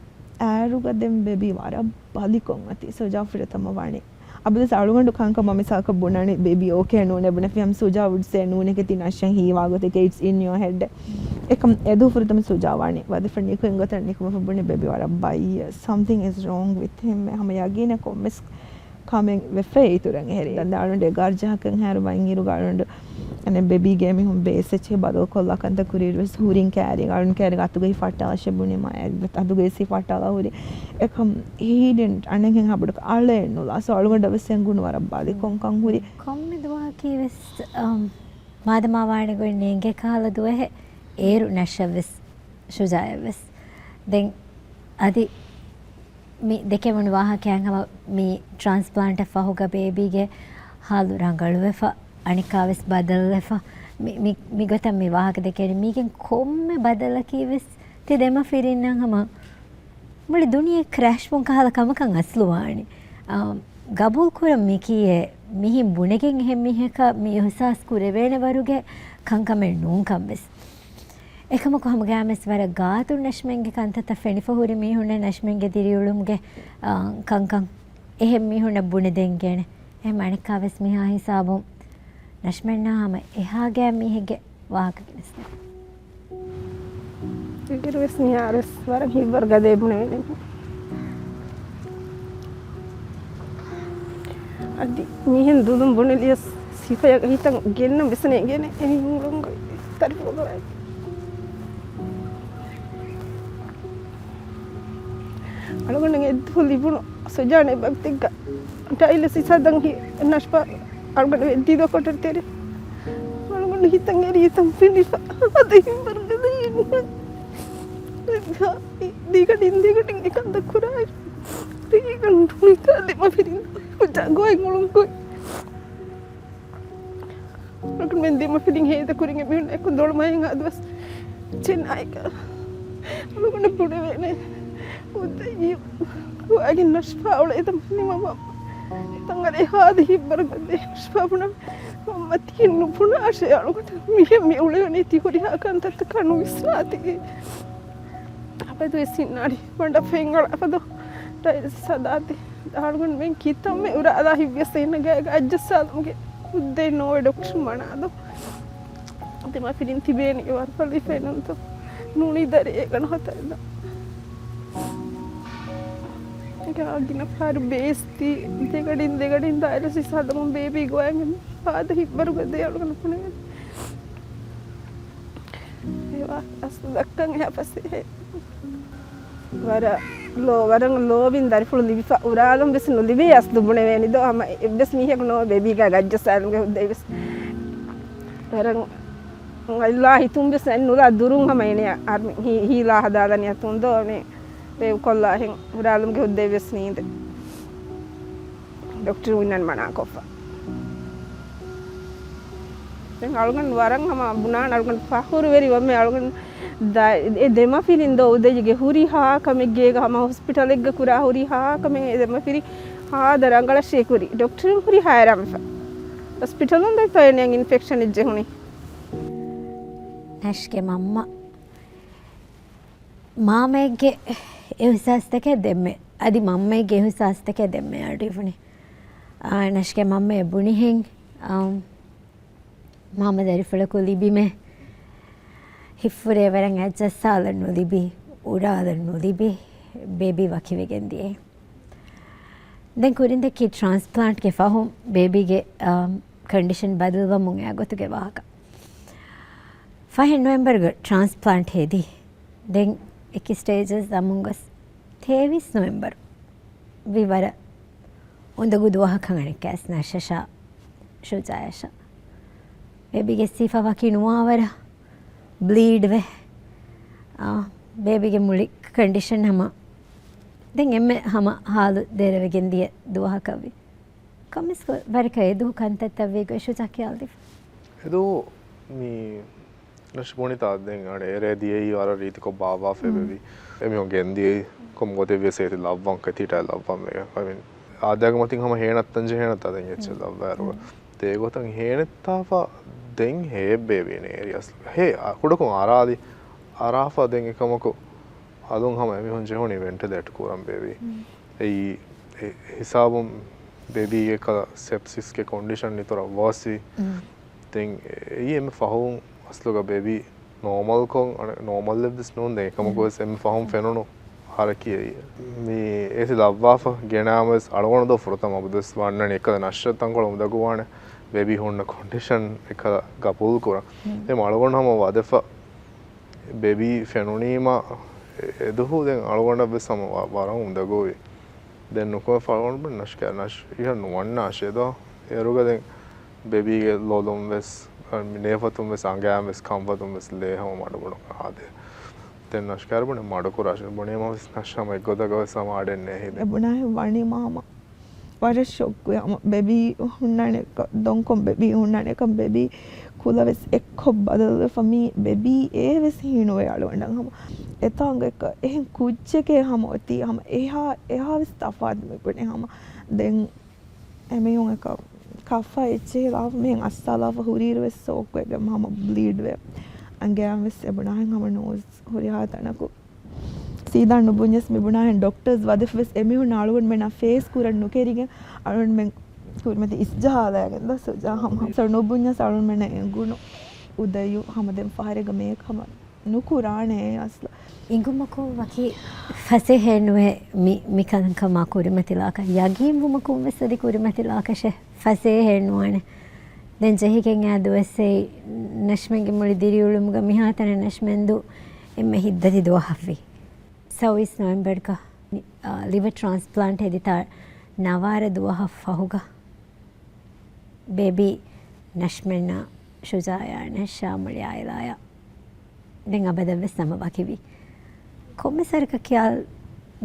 އާރުގަ ދެން ބޭބީ ވަރަށް ބަލިކޮށް އަތީ ސުޖާ ފުރަތަމަ ވަނީ. އަބަދުވެސް އަޅުގަނޑު ކަންކަމަށް މިސާލަކަށް ބުނަނީ ބޭބީ އޯކޭ ނޫނޭ ބުނެފި ހަމަ ސުޖާ ވުޑް ސޭ ނޫނޭ ކެތި ނަޝަން ހީވާ ގޮތެކޭ އިޓްސް އިން ޔޯ ހެޑް. އެކަމް އެދު ފުރަތަމަ ސުޖާ ވާނީ. ވަދެފަ ނިކުތް ގޮތަށް ނިކުމެފަ ބުނި ބޭބީ ވަރަށް ބައްޔަ. ސަމްތިން އިޒް ރޯންގް ވިތް ހިމް. ހަމަ ޔަގީނެއް ކޮންމެސް ކަމެއް ވެފައި އިތުރަށް އެހެރީ. ދަން އަޅުގަނޑު އެގާރަ ޖަހަކަށް ހާރު ވަން އިރުގަ އަޅުގަނޑު އަނެއް ބޭބީގެ މީހުން ބޭސް އެއްޗެއް ބަދަލުކޮށްލާ ކަންތައް ކުރިއިރު ވެސް ހުރިން ކައިރި އަޅުން ކައިރި އަތުގައި ފައްޓާލަށެ ބުނި މަ އަތުގައި ސި ފައްޓާލާ ހުރި. އެކަމް ހީޑިން އަނެއްހެން ހަބުޑަކަށް އަޅެއް ނުލާ. ސޯ އަޅުގަނޑަށް ވެސް އެނގުނު ވަރަށް ބަލިކޮށްކަން ހުރި. ކޮންމެ ދުވަހަކީ ވެސް، އަމް، މާދަމާ ވާނެ ގޮތް ނޭނގޭ ކަހަލަ ދުވަހެއް އޭރު ނަޝަށް ވެސް ޝުޖާއަށް ވެސް. ދެން އަދި މި ދެކެވުނު ވާހަކައިން ހަމަ މި ޓްރާންސްޕްލާންޓަށް ފަހުގަ ބޭބީގެ ހާލު ރަނގަޅުވެފަ، އަނެއްކާވެސް ބަދަލުވެފަ. މި، މި، މިގޮތަށް މި ވާހަކަ ދެކެވެނީ. މީގެން ކޮންމެ ބަދަލަކީ ވެސް ތި ދެމަފިރިންނަށް ހަމަ މުޅި ދުނިޔެ ކްރޭޝްވުން ކަހަލަ ކަމަކަށް އަސްލު ވާނެ. އާ، ގަބޫލް ކުރަން މިކީއޭ، މިހިން ބުނެގެން އެހެން މީހަކަށް މި އިހުސާސް ކުރެވޭނެ ވަރުގެ ކަންކަމެއް ނޫންކަން ވެސް. އެކަމަކު ހަމަގައިމެސް ވަރަށް ގާތުން ނަޝްމެންގެ ކަންތައްތައް ފެނިފަ ހުރި މީހުންނަށް ނަޝްމެންގެ ދިރިއުޅުމުގެ، އާ، ކަންކަން އެހެން މީހުންނަށް ބުނެދޭން ގޭނެ. އެހެން އަނެއްކާވެސް މިހާ ހިސާބުން ނަޝްމެންނާ ހަމަ އެހާ ގާތް މީހެއްގެ ވާހަކަ ގެނެސްދޭ. އިތުރުވެސް މިހާރުވެސް ވަރަށް ހިތްވަރުގަދަ ބުނެވެނީ. އަދި މިހެން ދުލުން ބުނެލިޔަސް ސިފަޔަށް ހިތަށް ގެންނަން ވެސް ނޭނގޭނެ އެހެން އުޅުން ތަރިފު ކުރައި. އަޅުގަނޑު އެއްދުވަހު ލިބުނު ސުޖާނެ ވަގުތެއްގަ ޑައިލިސިސް ހަދަން ހި ނަޝްފާ އަޅުގަނޑު ވެއްދީ ދޮކޮޓަރ ތެރެ. އަޅުގަނޑު ހިތަށް އެރި ހިތަށް ފިލިފަ އަދި ހިތްވަރުގަދަ ދީގަޑިން ދީގަޑިން އެކަންތައް ކުރާއިރު ރީގަނޑު ހިތާ ދެމަފިރިން ހުއްދަ ގޮތް އުޅުން ކޮށް އަޅުގަނޑުމެން ދެމަފިރިން ހޭދަކުރިން އެމީހުން އެކު ދޮޅުމައިން އަދުވެސް ޗެންއައިގަ އަޅުގަނޑަށް ބުނެވޭނެ. އުދައީ ވައިގެން ނަޝްފާ އުޅޭ ދަމަ ނިމަމަ ތަނގަރޭ ހާދަ ހިއްބަރު ގަދޭ ނަޝްފާ ބުނަ މަ ތި ނުބުނާށޭ އަޅުގަނޑަށް މިހެން މި އުޅެވެނީ ތި ހުރިހާ ކަންތައްތަކާ ނުވިސްނާތީ. އަބަދުވެސް ހިންނާނީ ބަނޑަށް ފެން އަޅާފަދަ ޑައިލިސިސް ހަދާތީ. އަޅުގަނޑުމެން ކިތަންމެ އުރާލާ ހިތްވެސް އޭނަގައި އައްޖައްސާލުމުގެ ހުއްދައެއް ނޯވެ ޑޮކްޓަރު މަނާދޯ. ދެމަފިރިން ތިބޭނީ ވަރުބަލި ފެނުންތޯ ނޫނީ ދަރި އޭގަނޑު ހޮތައެއް ދޯ. ގިނަ ފަހަރު ބޭސް ދީ ދެގަޑިން ދެގަޑިން ޑައިލިސިސް ހަދަމުން ބޭބީ ގޮވައިގެން ފާދަ ހިތްވަރުގަދަ އަޅުގަނޑު ބުނެވެން. އެވާ އަސްލު ދައްކަން އެހާ ފަސޭހަ. ވަރަށް ލޯ، ވަރަށް ލޯބިން ދަރިފުޅު ލިބިފަ އުރާލުން ވެސް ނުލިބޭ އަސްލު ބުނެވޭނި ދޯ. ހަމަ އެއްވެސް މީހަކު ނޯ ބޭބީގަ އައްޖައްސާލުމުގެ ހުއްދައި ވެސް. ވަރަށް އައްލާ ހިތުން ވެސް އެއް ނުލާ ދުރުން ހަމަ އޭނަ އަރްމި ހީ، ހީލާ ހަދާލަނި އަތުން ދޯ ނޭ. ބޭބު ކޮށްލާ ހެން އުރާލުމުގެ ހުއްދައި ވެސް ނީނދެ. ޑޮކްޓަރު އިންނަން މަނާކޮށްފަ. ދެން އަޅުގަނޑު ވަރަށް ހަމަ ބުނާން އަޅުގަނޑު ފަޚުރުވެރި ވަމެ އަޅުގަނޑު ދާ-، އެ ދެމަފިރިން ދޯ އުދައިގެ ހުރި ހާ ކަމެއް ގޭގަ ހަމަ ހޮސްޕިޓަލެއްގަ ކުރާ ހުރި ހާ ކަމެއް އެ ދެމަފިރި ހާދަ ރަނގަޅަށޭ ކުރި. ޑޮކްޓަރު ހުރި ހައިރާންވެފަ. ހޮސްޕިޓަލުން ދަތައެން އިންފެކްޝަނެއް ޖެހުނީ. ނަޝްގެ މަންމަ މާމައެއްގެ އެހުސާސްތަކެއް ދެންމެ، އަދި މަންމައެއްގެ އެހުސާސްތަކެއް ދެންމެ އަޑުއިވުނީ. ނަޝްގެ މަންމައަށް ބުނިހެން، އާ، މާމަ ދަރިފުޅަކު ލިބިމޭ، ހިތްފުރޭވަރަށް އަތްޖައްސާލަން ނުލިބި، އުރާލަން ނުލިބި، ބޭބީ ވަކިވެގެން ދިޔައީ. ދެން ކުރިން ދެއްކީ ޓްރާންސްޕްލާންޓްގެ ފަހުން ބޭބީގެ، އާ، ކޮންޑިޝަން ބަދަލުވަމުން އެ ގޮތުގެ ވާހަކަ. ފަހެއް ނޮވެމްބަރުގަ ޓްރާންސްޕްލާންޓް ހެދި. ދެން އެކި ސްޓޭޖަސް ދަމުން ގޮސް ތޭވީސް ނޮވެމްބަރު ވި ވަރަށް އުނދަގޫ ދުވަހަކަށް އަނެއްކާސް ނަޝްޝާ ޝުޖާޔާ ޝާ. ބޭބީގެ ސިފަ ވަކި ނުވާވަރަށް ބްލީޑްވެ، އާ، ބޭބީގެ މުޅި ކޮންޑިޝަން ހަމަ ދެން އެންމެ ހަމަ ހާލު ދޭރަވެގެން ދިޔަ ދުވަހަކަށްވި. ކޮންމެސް ވަރަކަށް އެދުވަހު ކަންތައްތައްވީ ގޮތް ޝުޖާ ކިޔާލަދީފަ. އެދުވަހު މި ނަޝް ބުނިތާ ދެން އަނެއް އެރޭ ދިޔައީ ވަރަށް ރީތިކޮށް ބާއްވާފައި ބެބީ. އެމީހުން ގެންދިޔައީ ކޮން ގޮތެއްވިޔަސް އޭތި ލައްވަން ކަތީޓާ ލައްވަން ވެގެން. އަދި އާދައިގެ މަތިން ހަމަ ހޭނައްތަން ޖެހޭނަތާ ދެން އެއްޗެއް ލައްވާއިރުގަ. އޭގޮތަށް ހޭނެއްތާފަ ދެން ހޭ ބޭބީ ނޭރި އަސްލު. ހޭ، އަ، ކުޑަކޮށް އަރާލި. އަރާފަ ދެން އެކަމަކު އަލުން ހަމަ އެމީހުން ޖެހުނީ ވެންޓިލޭޓް ކުރަން ބޭބީ. އެއީ، އެ ހިސާބުން ބޭބީގެ ކަލަ ސެޕްސިސްގެ ކޮންޑިޝަން އިތުރަށް ވާސި. ދެން އެއީ އެންމެ ފަހުން އަސްލުގަ ބޭބީ ނޯމަލްކޮށް، އަނެއް ނޯމަލްއެއްވެސް ނޫން. ދެން އެކަމަކުވެސް އެންމެ ފަހުން ފެނުނު ހަރަކީ އެއީ. މި އޭތި ލައްވާފަ ގެނައިމަވެސް އަޅުގަނޑު ދޯ ފުރަތަމަ އަބަދުވެސް ވަންނަނީ އެއްކަލަ ނަޝްޝަށް ތަންކޮޅު އުނދަގޫވާނެ ބޭބީ ހުންނަ ކޮންޑިޝަން އެއްކަލަ ގަބޫލުކުރަން. ދެން އަޅުގަނޑު ހަމަ ވަދެފަ ބޭބީ ފެނުނީމަ އެ-، އެދުވަހު ދެން އަޅުގަނޑަށްވެސް ހަމަ ވަ-، ވަރަށް އުނދަގޫވި. ދެން ނުކުމެ ފަޅުގަނޑު ނަޝް ކިޔާ ނަޝް އިހަށް ނުވަންނާށޭ ދޯ. އޭރުގަ ދެން ބޭބީގެ ލޮލުން ވެސް، އަ، ނޭފަތުން ވެސް އަނގައިން ވެސް ކަންފަތުން ވެސް ލޭ ހަމަ މަޑުމަޑު އާދޭ. ދެން ނަޝް ކިޔާ ބުނެ މަޑުކުރާށޭ. ބުނީމަ ވެސް ނަޝް ހަމަ އެއްގޮތަކަށް ވެސް ހަމަ އަޑެއް ނޭހި. އެބުނާހެން ވަނީމަ ހަމަ ވަރަށް ޝޮކްވި ހަމަ ބޭބީ ހުންނާނެ ކަ-، ދޮންކޮށް ބޭބީ ހުންނާނެ ކަން ބޭބީ ކުލަ ވެސް އެއްކޮށް ބަދަލުވެފަ މީ ބޭބީ އޭ ވެސް ހީނުވޭ އަޅުގަނޑަށް ހަމަ. އެތާނގަ އެކަ އެހެން ކުއްޖެކޭ ހަމަ އޮތީ ހަމަ އެހާ، އެހާ ވެސް ތަފާތު މި ބުނެ ހަމަ. ދެން އެމީހުން އެކަ ކަފަ އެއްޗެހި ލާފަ މިހެން އައްސާލާފަ ހުރިއިރު ވެސް ސޯކްވެގެން ހަމަ ބްލީޑްވެ. އަނގައިން ވެސް އެބުނާހެން ހަމަ ނޯޒް ހުރިހާ ތަނަކު. ސީދާ ނުބުންޏަސް މިބުނާހެން ޑޮކްޓަރސް ވަދެފަ ވެސް އެމީހުން އަޅުގަނޑުމެންނާ ފޭސް ކުރަން ނުކެރިގެން އަޅުގަނޑުމެން ކުރިމަތި އިސްޖަހާލައިގެން ދޯ ސުޖާ ހަމަ. ސޯ ނުބުންޏަސް އަޅުގަނޑުމެންނަށް އެނގުނު އުދަޔު ހަމަ ދެން ފަހަރެއްގަ މޭކް ހަމަ ނުކުރާނެ އަސްލު. އިނގުމަކުން ވަކި ފަސޭހައެއް ނުވޭ މި، މިކަންކަމާ ކުރިމަތިލާކަށް. ޔަގީންވުމަކުން ވެސް އަދި ކުރިމަތިލާކަށެއް ފަސޭހައެއް ނުވާނެ. ދެން ޖެހިގެން އާ ދުވަސް އެއީ ނަޝްމެންގެ މުޅި ދިރިއުޅުމުގަ މިހާތަނަށް ނަޝްމެންދޫ އެންމެ ހިތްދަތި ދުވަހަށްވި. ސައުވީސް ނޮވެމްބަރުގަ، އާ، ލިވަ ޓްރާންސްޕްލާންޓް ހެދިތާ ނަވާރަ ދުވަހަށް ފަހުގަ ބޭބީ ނަޝްމެންނާ ޝުޖާޔާ ނަޝްޝާ މުޅި އާއިލާޔާ ދެން އަބަދަށްވެސް ހަމަ ވަކިވި. ކޮންމެސް ވަރަކަށް ކިޔާ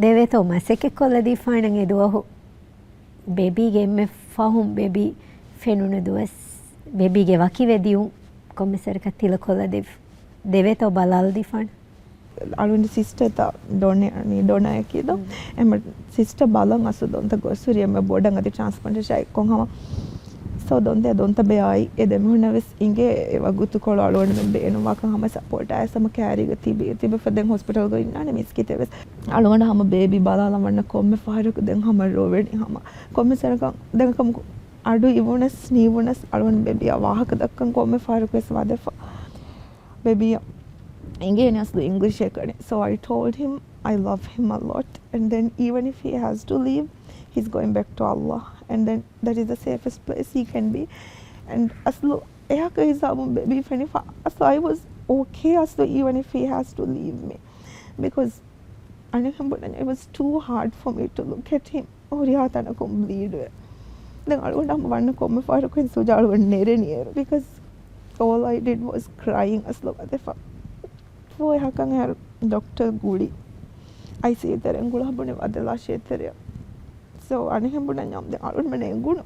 ދެވޭތޯ މަސައްކަތްކޮށްލަދީފާނަން އެދުވަހު ބޭބީގެ އެންމެ ފަހުން ބޭބީ ފެނުނު ދުވަސް، ބޭބީގެ ވަކިވެ ދިޔުން ކޮންމެސް ވަރަކަށް ތިލަކޮށްލަދެވި-، ދެވޭތޯ ބަލާލަދީފާނަން. އަޅުގަނޑު ސިސްޓަރތައް ޑޮނެ-، މި ޑޮނައަކީ ދޯ. އެމަ ސިސްޓަ ބަލަން އަސްލު ދޮންތަ ގޮސްހުރި އެންމެ ބޮޑަށް އަދި ޓްރާންސްޕްލާންޓޭޝަން އެއްކޮށް ހަމަ. ސޯ ދޮންތަ ދޮންތަ ބެއާއި އެ ދެމީހުންނަށް ވެސް އިނގޭ އެ ވަގުތުކޮޅު އަޅުގަނޑުމެން ބޭނުންވާކަން ހަމަ ސަޕޯޓް އައިސް ހަމަ ކައިރީގަ ތިބި، ތިބެފަ ދެން ހޮސްޕިޓަލްގަ އިންނާނެ މިސްކިތެއް ވެސް. އަޅުގަނޑަށް ހަމަ ބޭބީ ބަލާލަން ވަންނަ ކޮންމެ ފަހަރަކު ދެން ހަމަ ރޮވެނީ ހަމަ. ކޮންމެ ސަރަކަށް ދެން ކަމަކު އަޑު އިވުނަސް ނީވުނަސް އަޅުގަނޑު ބޭބީއާ ވާހަކަ ދައްކަން ކޮންމެ ފަހަރަކު ވެސް ވަދެފަ. ބޭބީއަށް އެނގޭނެ އަސްލު އިންގްލިޝެއް ކަނި. So I told him I love him a lot. And then even if he has to leave, he's going back to Allah. And then that is the safest place he can be. And އަސްލު އެހާކަ ހިސާބުން ބޭބީ ފެނިފަ. އަސްލު I was okay އަސްލު even if he has to leave me. Because އަނެއްހެން ބުނަންޏާ it was too hard for me to look at him. ހުރިހާ ތަނަކުން ބްލީޑްވެ. ދެން އަޅުގަނޑަށް ހަމަ ވަންނަ ކޮންމެ ފަހަރަކު ހެން ސުޖާ އަޅުގަނޑު ނެރެނީ އޭރު. Because all I did was crying އަސްލު ވަދެފަ. ފޯ އެހާކަން އޭރު ޑޮކްޓަރ ގުޅި. އައިސީޔޫ ތެރެއިން ގުޅާ ބުނި ވަދެލާށޭ ތެރެއަށް. ސޯ އަނެއްހެން ބުނަންޏާ ދެން އަޅުގަނޑުމެން އެނގުނު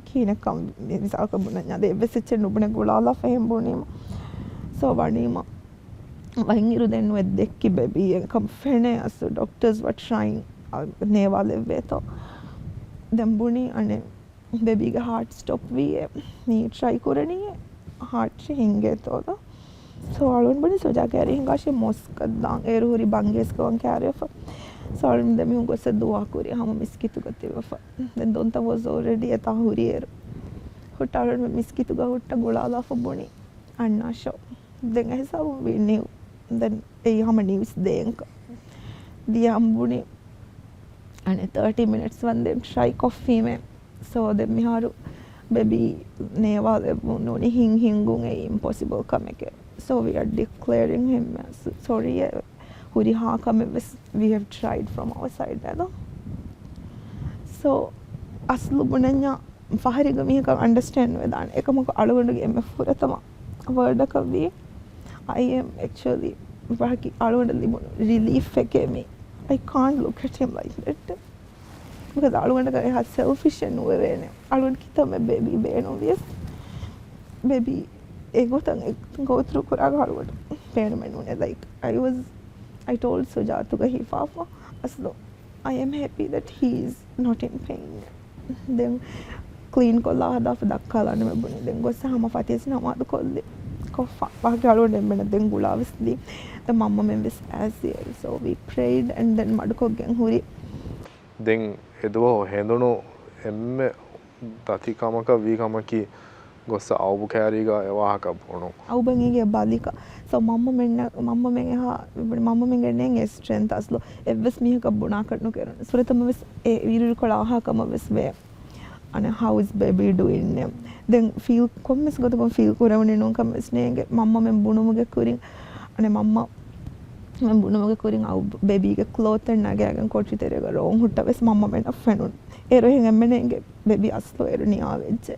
ކިހިނެއްކަން މި މިސާލަކަށް ބުނަންޏާ ދެން އެއްވެސް އެއްޗެއް ނުބުނެ ގުޅާލާފަ އެހެން ބުނީމަ. ސޯ ވަނީމަ ވައިންއިރު ދެން ނުވެ ދެއްކި ބޭބީ އެކަން ފެނޭ އަސްލު ޑޮކްޓަރސް ވަ ޓްރައިން ނޭވާލެއްވޭތޯ. ދެން ބުނީ އަނެއް ބޭބީގެ ހާޓް ސްޓޮޕް ވީއޭ މީ ޓްރައި ކުރަނީއޭ ހާޓް ހިނގޭތޯ ދޯ. ސޯ އަޅުގަނޑު ބުނި ސުޖާ ކައިރި ހިނގާށޭ މޮސްކަށް ދާން. އޭރު ހުރި ބަންގޭސްކަވަން ކައިރިވެފަ. ސޯ އަޅުން ދެމީހުން ގޮސް ދުޢާ ކުރި ހަމަ މިސްކިތުގަ ތިބެފަ. ދެން ދޮންތަ ވޯސް އޯލްރެޑީ އެތާ ހުރި އޭރު. ހުއްޓަ އަޅުން މިސްކިތުގަ ހުއްޓަ ގުޅާލާފަ ބުނި އަންނާށޯ. ދެން އެހިސާބުން ވީ ނިއު. ދެން އެއީ ހަމަ ނިއުސް ދޭންކަ. ދިޔަ އަނބުނި އަނެއް ތާޓީ މިނިޓްސް ވަންދެން ޓްރައި ކޮށްފީމޭ. ސޯ ދެން މިހާރު ބޭބީ ނޭވާލެވުނު ނޫނީ ހިން ހިންގުން އެއީ އިމްޕޮސިބަލް ކަމެކޭ. ސޯ ވީ އާރް ޑިކްލޭރިން ހިމް އެސް ސޮރީ. ހުރިހާ ކަމެއް ވެސް we have tried from our side ނޭދޯ. ސޯ އަސްލު ބުނަންޏާ ފަހަރެއްގަ މީހަކަށް އަންޑަސްޓޭންޑް ނުވެދާނެ. އެކަމަކު އަޅުގަނޑުގެ އެންމެ ފުރަތަމަ ވާޑަކަށް ވީ، I am actually ވަކި އަޅުގަނޑަށް ލިބުނު ރިލީފެކޭ މީ. I can't look at him like that. ބިކޮޒް އަޅުގަނޑަކަށް އެހާ ސެލްފިޝެއް ނުވެވޭނެ. އަޅުގަނޑު ކިތަންމެ ބޭބީ ބޭނުން ވިޔަސް، ބޭބީ އެގޮތަށް ގޯތް ތްރޫ ކުރާ އަޅުގަނޑު ބޭނުމެއް ނޫނޭ. ލައިކް، I was, I told ސުޖާތުގަ ހިފާފަ އަސްލު I am happy that he is not in pain. ދެން ކްލީން ކޮށްލާ ހަދާފަ ދައްކާލާނަމޭ ބުނި. ދެން ގޮއްސަ ހަމަ ފަތިސް ނަމާދު ކޮށްލި ކޮށްފަ. ވާހަކަ އަޅުގަނޑު އެންމެނަށް ދެން ގުޅާވެސް ލީ. ދެން މަންމަމެން ވެސް as usual. So we prayed and then މަޑުކޮށްގެން ހުރި. ދެން އެދުވަހު ހެނދުނު އެންމެ ދަތި ކަމަކަށް ވީ ކަމަކީ، ގޮއްސަ އައުބު ކައިރީގަ އެ ވާހަކަ ބުނުން. އައުބަން އިނގޭ ބަލިކަ. ސޯ މަންމަމެން، މަންމަމެން އެހާ، މަންމަމެންގެ ނޭނގޭ ސްޓްރެންތް އަސްލު. އެއްވެސް މީހަކަށް ބުނާކަށް ނުކެރުނު. ފުރަތަމަ ވެސް އެ ވީރު ކޮޅާ އަހާ ކަމަށް ވެސް ވޭ. އަނެއް، how is baby doing ނޭ. ދެން ފީލް، ކޮންމެސް ގޮތަކުން ފީލް ކުރެވުނީ ނޫން ކަމަށް ވެސް ނޭނގެ. މަންމަމެން ބުނުމުގެ ކުރިން، އަނެއް، މަންމަ މެން ބުނުމުގެ ކުރިން އައު ބޭބީގެ ކްލޯތެއް ނަގާގެން ކޮޓަރި ތެރޭގަ ރޯން ހުއްޓަވެސް މަންމަމެންނަށް ފެނުނު. އޭރު އެހެން އެންމެން އެނގޭ ބޭބީ އަސްލު އޭރު ނިޔާވެއްޖެ.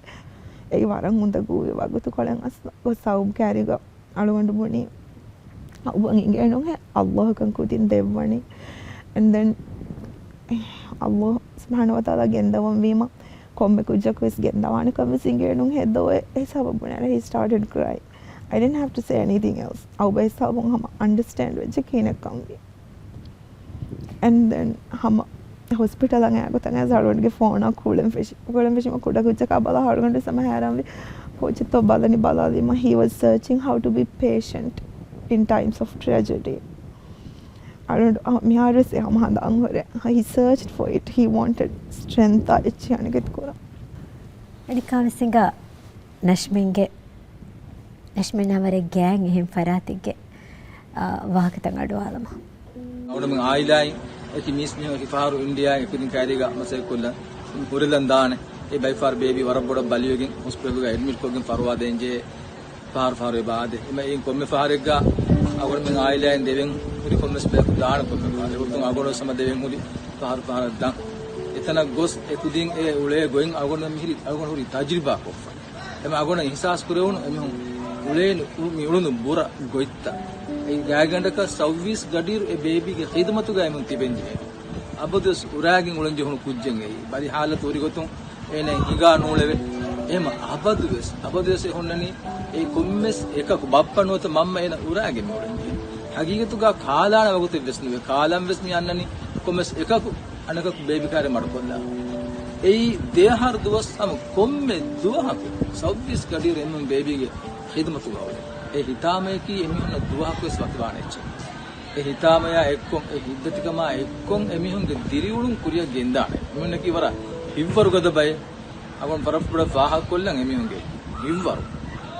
އެއީ ވަރަށް އުނދަގޫވި ވަގުތުކޮޅެއް އަސްލު. ގޮސް އައުބު ކައިރީގަ އަޅުގަނޑު ބުނީ އައުބަން އިނގޭނުހޭ އައްލާހަކަން ކުދިން ދެއްވަނީ. And then އައްލާހު ސުބްޙާނަހޫ ވަތަޢާލާ ގެންދަވަން ވީމަ ކޮންމެ ކުއްޖަކު ވެސް ގެންދަވާނެކަން ވެސް އިނގޭނުހޭ ދޯ އެ ހިސާބަށް ބުނާނެ. He started crying. I didn't have to say anything else. އައުބަ ހިސާބުން ހަމަ އަންޑަސްޓޭންޑް ވެއްޖެ ކިހިނެއްކަން ވީ. And then ހަމަ ހޮސްޕިޓަލަށް އައި ގޮތަށް އަޅުގަނޑުގެ ފޯނަށް ކުޅެން ފެށި. ކުޅެން ފެށީމަ ކުޑަ ކުއްޖަކާ ބަލާ އަޅުގަނޑު ހަމަ ހައިރާންވި. ކޯޗެއްތޯ ބަލަނީ ބަލާލީމަ he was searching how to be patient in times of tragedy. އަޅުގަނޑު މިހާރުވެސް އެ ހަމަ ހަނދާން ހުރޭ. He searched for it. He wanted strength އާ އެއްޗެއް އަނެކެތި ކުރަން. އަނެއްކާވެސް ހިނގާ ނަޝްމިންގެ، ނަޝްމިން ވަރަށް ގާތް އެހެން ފަރާތެއްގެ، އާ، ވާހަކަތައް އަޑުއަހާލަމާ. އަޅުގަނޑުމެން އާއިލާއިން އެކި މީސްމީހުން އެކި ފަހަރު އިންޑިޔާއިން އެކުދިން ކައިރީގަ މަސައްކަތްކޮށްލަން ހުރެލަން ދާނެ. އެ ބައިފަހަރު ބޭބީ ވަރަށް ބޮޑަށް ބަލިވެގެން ހޮސްޕިޓަލުގަ އެޑްމިޓްކޮށްގެން ފަރުވާ ދޭންޖެހޭ ފަހަރު ފަހަރު އެބަ އާދޭ. އެމަ އިން ކޮންމެ ފަހަރެއްގަ އަޅުގަނޑުމެން އާއިލާއިން ދެވެން ހުރި ކޮންމެސް ބަޔަކު ދާނެ ކޮންމެ ފަހަރެއް. ވަގުތުން އަޅުގަނޑު ހަމަ ދެވެން ހުރި ފަހަރު ފަހަރަށް ދާން. އެތަނަށް ގޮސް އެކުދިން އެ އުޅޭ ގޮތް އަޅުގަނޑު މިހިރި އަޅުގަނޑު ހުރި ތަޖުރިބާ ކޮށްފަ. އެމަ އަޅުގަނޑަށް އިހްސާސް ކުރެވުނު އެމީހުން އުޅޭނު މި އުޅުނު ބުރަ ގޮތްތައް. އެ ގާތްގަނޑަކަށް ސައުވީސް ގަޑިއިރު އެ ބޭބީގެ ޚިދުމަތުގައި އެމީހުން ތިބެންޖެހޭ. އަބަދުވެސް އުރާގެން އުޅެންޖެހުނު ކުއްޖެއް އެއީ. ބަލި ހާލަތު ހުރި ގޮތުން އޭނަ ހިނގާ ނޫޅެވެ. އެހެމަ އަބަދުވެސް، އަބަދުވެސް އެ ހުންނަނީ އެ ކޮންމެސް އެކަކު ބައްޕަ ނުވަތަ މަންމަ އޭނަ އުރާގެން އުޅެންޖެހޭ. ހަގީގަތުގަ ކާލާނެ ވަގުތެއް ވެސް ނުވޭ. ކާލަން ވެސް މި އަންނަނީ ކޮންމެސް އެކަކު އަނެކަކު ބޭބީ ކާރި މަޑުކޮށްލާ. އެއީ ދެއަހަރު ދުވަސް ހަމަ ކޮންމެ ދުވަހަކު ސައުވީސް ގަޑިއިރު އެމީހުން ބޭބީގެ ޚިދުމަތުގަ އުޅޭ. އެ ހިތާމަޔަކީ އެމީހުންނަށް ދުވަހަކުވެސް ވަކިވާނެ އެއްޗެއް. އެ ހިތާމަޔާ އެއްކޮށް، އެ ހިތްދަތިކަމާ އެއްކޮށް އެމީހުންގެ ދިރިއުޅުން ކުރިއަށް ގެންދާނެ. އެމީހުންނަކީ ވަރަށް ހިތްވަރުގަދަ ބައެއް. އަޅުގަނޑު ވަރަށް ބޮޑަށް ފާހަގަކޮށްލަން އެމީހުންގެ ހިތްވަރު.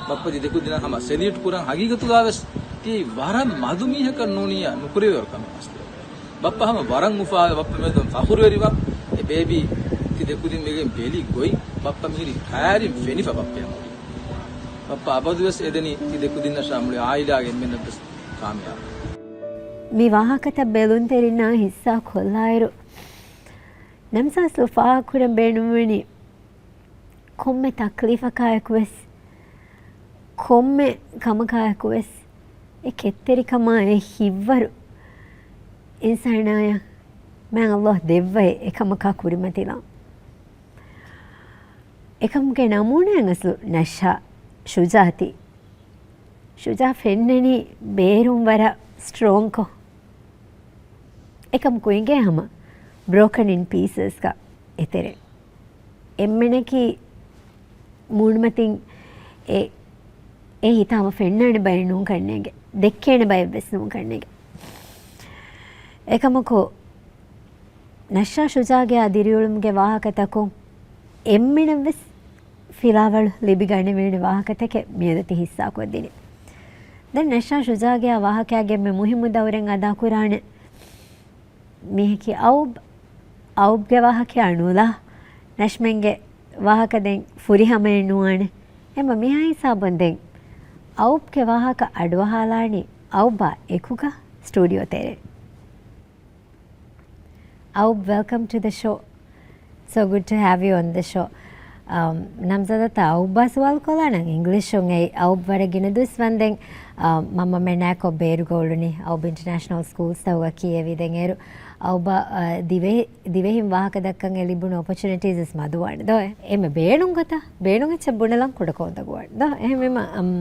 ބައްޕަ ތި ދެކުދިންނަށް ހަމަ ސެލިއުޓް ކުރަން. ހަގީގަތުގަވެސް ތި ވަރަށް މަދު މީހަކަށް ނޫނިއްޔާ ނުކުރެވޭވަރު ކަމެއް މަސްތެ. ބައްޕަ ހަމަ ވަރަށް އުފާވެ ބައްޕަ މެދުން ފަޚުރުވެރިވާ. އެ ބޭބީ ތި ދެކުދިން ވެގެން ބެލި ގޮތް ބައްޕަ މިހިރީ ކައިރިން ފެނިފަ ބައްޕަޔަށް ހުރީ. ބައްޕަ އަބަދުވެސް އެދެނީ ތި ދެކުދިންނަށާ މުޅި އާއިލާގެ އެންމެންނަށްވެސް ކާމިޔާބު. މި ވާހަކަތައް ބެލުންތެރިންނާ ހިއްސާ ކޮށްލާއިރު، ނަމަސާސް އުފާކުރަން ބޭނުންވަނީ ކޮންމެ ތަކްލީފަކާއެކުވެސް، ކޮންމެ ކަމަކާއެކުވެސް، އެ ކެތްތެރިކަމާ އެ ހިތްވަރު އިންސާނާޔަށް މާތް ﷲ ދެއްވައި އެކަމަކާ ކުރިމަތިލާން. އެކަމުގެ ނަމޫނާއެއް އަސްލު ނަޝާ ޝުޖާއަތީ. ޝުޖާ ފެންނަނީ ބޭރުން ވަރަށް ސްޓްރޯންކޮށް. އެކަމަކު އިނގޭ ހަމަ ބްރޯކަން އިން ޕީސަސްގަ އެތެރެ. އެންމެނަކީ މޫނުމަތިން އެ، އެ ހިތާމަ ފެންނާނެ ބައެއް ނޫން ކަންނޭނގެ، ދެއްކޭނެ ބައެއް ވެސް ނޫން ކަންނޭނގެ. އެކަމަކު ނަޝްޝާ ޝުޖާގެއާ ދިރިއުޅުމުގެ ވާހަކަތަކުން އެންމެނަށްވެސް ފިލާވަޅު ލިބިގަނެވޭނެ ވާހަކަތަކެއް މިއަދު ތި ހިއްސާކޮށްދިނީ. ދެން ނަޝްޝާ ޝުޖާގެއާ ވާހަކައިގެ އެންމެ މުހިއްމު ދައުރެއް އަދާކުރާނެ މީހަކީ އައުބް. އައުބްގެ ވާހަކައާ ނުލާ. ނަޝްމެންގެ ވާހަކަ ދެން ފުރިހަމައެއް ނުވާނެ. އެމަ މިހާ ހިސާބުން ދެން އައުބްގެ ވާހަކަ އަޑުއަހާލާނީ އައުބާ އެކުގަ ސްޓޫޑިއޯ ތެރޭ. އައުބް، welcome to the show. So good to have you on the show. ނަމްޒަދަތަ އައުބާ ސުވާލު ކޮލާނަން އިންގްލިޝުން އެއް އައުބް ވަރަށް ގިނަ ދުވަސް ވަންދެން މަންމަ މެނާކޮށް ބޭރުގަ އުޅުނީ އައުބް އިންޓަރނޭޝަނަލް ސްކޫލްސްތަކުގަ ކިޔެވި. ދެން އޭރު އައުބާ ދިވެހި ދިވެހިން ވާހަކަ ދައްކަން އެ ލިބުނު އޮޕޮޗުނިޓީސް ވެސް މަދުވާނެ ދޯ؟ އެ މެ ބޭނުން ގޮތަށް ބޭނުން އެއްޗެއް ބުނެލަން ކުޑަކޮށް އުނދަގޫވާނެ ދޯ؟ އެހެންވީމަ އަމް،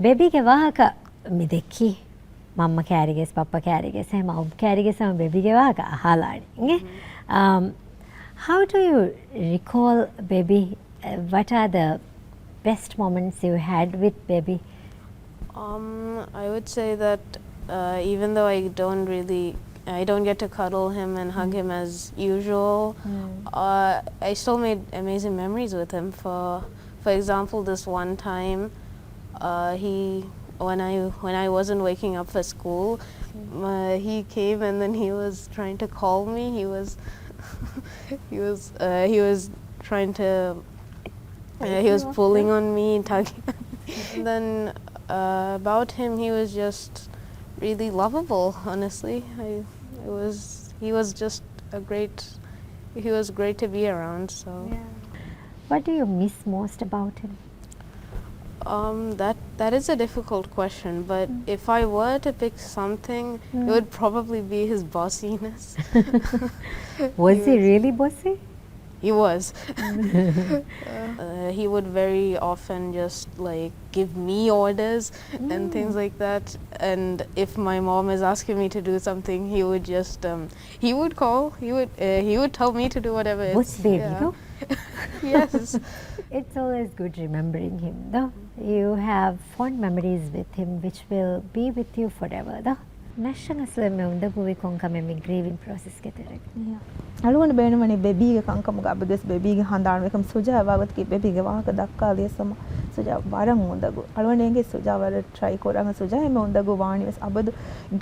ބޭބީގެ ވާހަކަ މި ދެއްކީ މަންމަ ކާރިގެސް ޕައްޕަ ކާރިގެސް އެހެމަ އައުބް ކާރިގެސް ހަމަ ބޭބީގެ ވާހަކަ އަހާލާނެ އިނގޭ. Um, how do you recall baby? Uh, what are the best moments you had with baby? Um, I would say that uh, even though I don't really, I don't get to cuddle him and hug him as usual, uh, I still made amazing memories with him. For, for example, this one time, uh, he, when I, when I wasn't waking up for school, uh, he came and then he was trying to call me. He was, he was, uh, he was trying to, uh, he was pulling on me, tugging. And then uh, about him, he was just really lovable, honestly. I, it was, he was just a great, he was great to be around, so. What do you miss most about him? Um, that, that is a difficult question, but if I were to pick something, it would probably be his bossiness. Was he really bossy? He was. Uh, he would very often just, like, give me orders and things like that. And if my mom is asking me to do something, he would just, um, he would call, he would, uh, he would tell me to do whatever. Boss baby, no? Yes. It's always good remembering him, though. You have fond memories with him, which will be with you forever, though. ނަޝްޝާ އަސްލު އެންމެ އުނދަގޫވީ ކޮން ކަމެއް މި ގްރީވިން ޕްރޮސެސްގެ ތެރޭ؟ އަޅުގަނޑު ބޭނުންވަނީ ބޭބީގެ ކަންކަމުގަ އަބަދުވެސް ބޭބީގެ ހަނދާންވެކަމަށް. ސުޖާ ވާގޮތަކީ ބޭބީގެ ވާހަކަ ދައްކާލިޔަސް ހަމަ ސުޖާ ވަރަށް އުނދަގޫ. އަޅުގަނޑު އެނގޭ ސުޖާ ވަރަށް ޓްރައި ކުރާ. ސުޖާ އެންމެ އުނދަގޫ ވާނީވެސް އަބަދު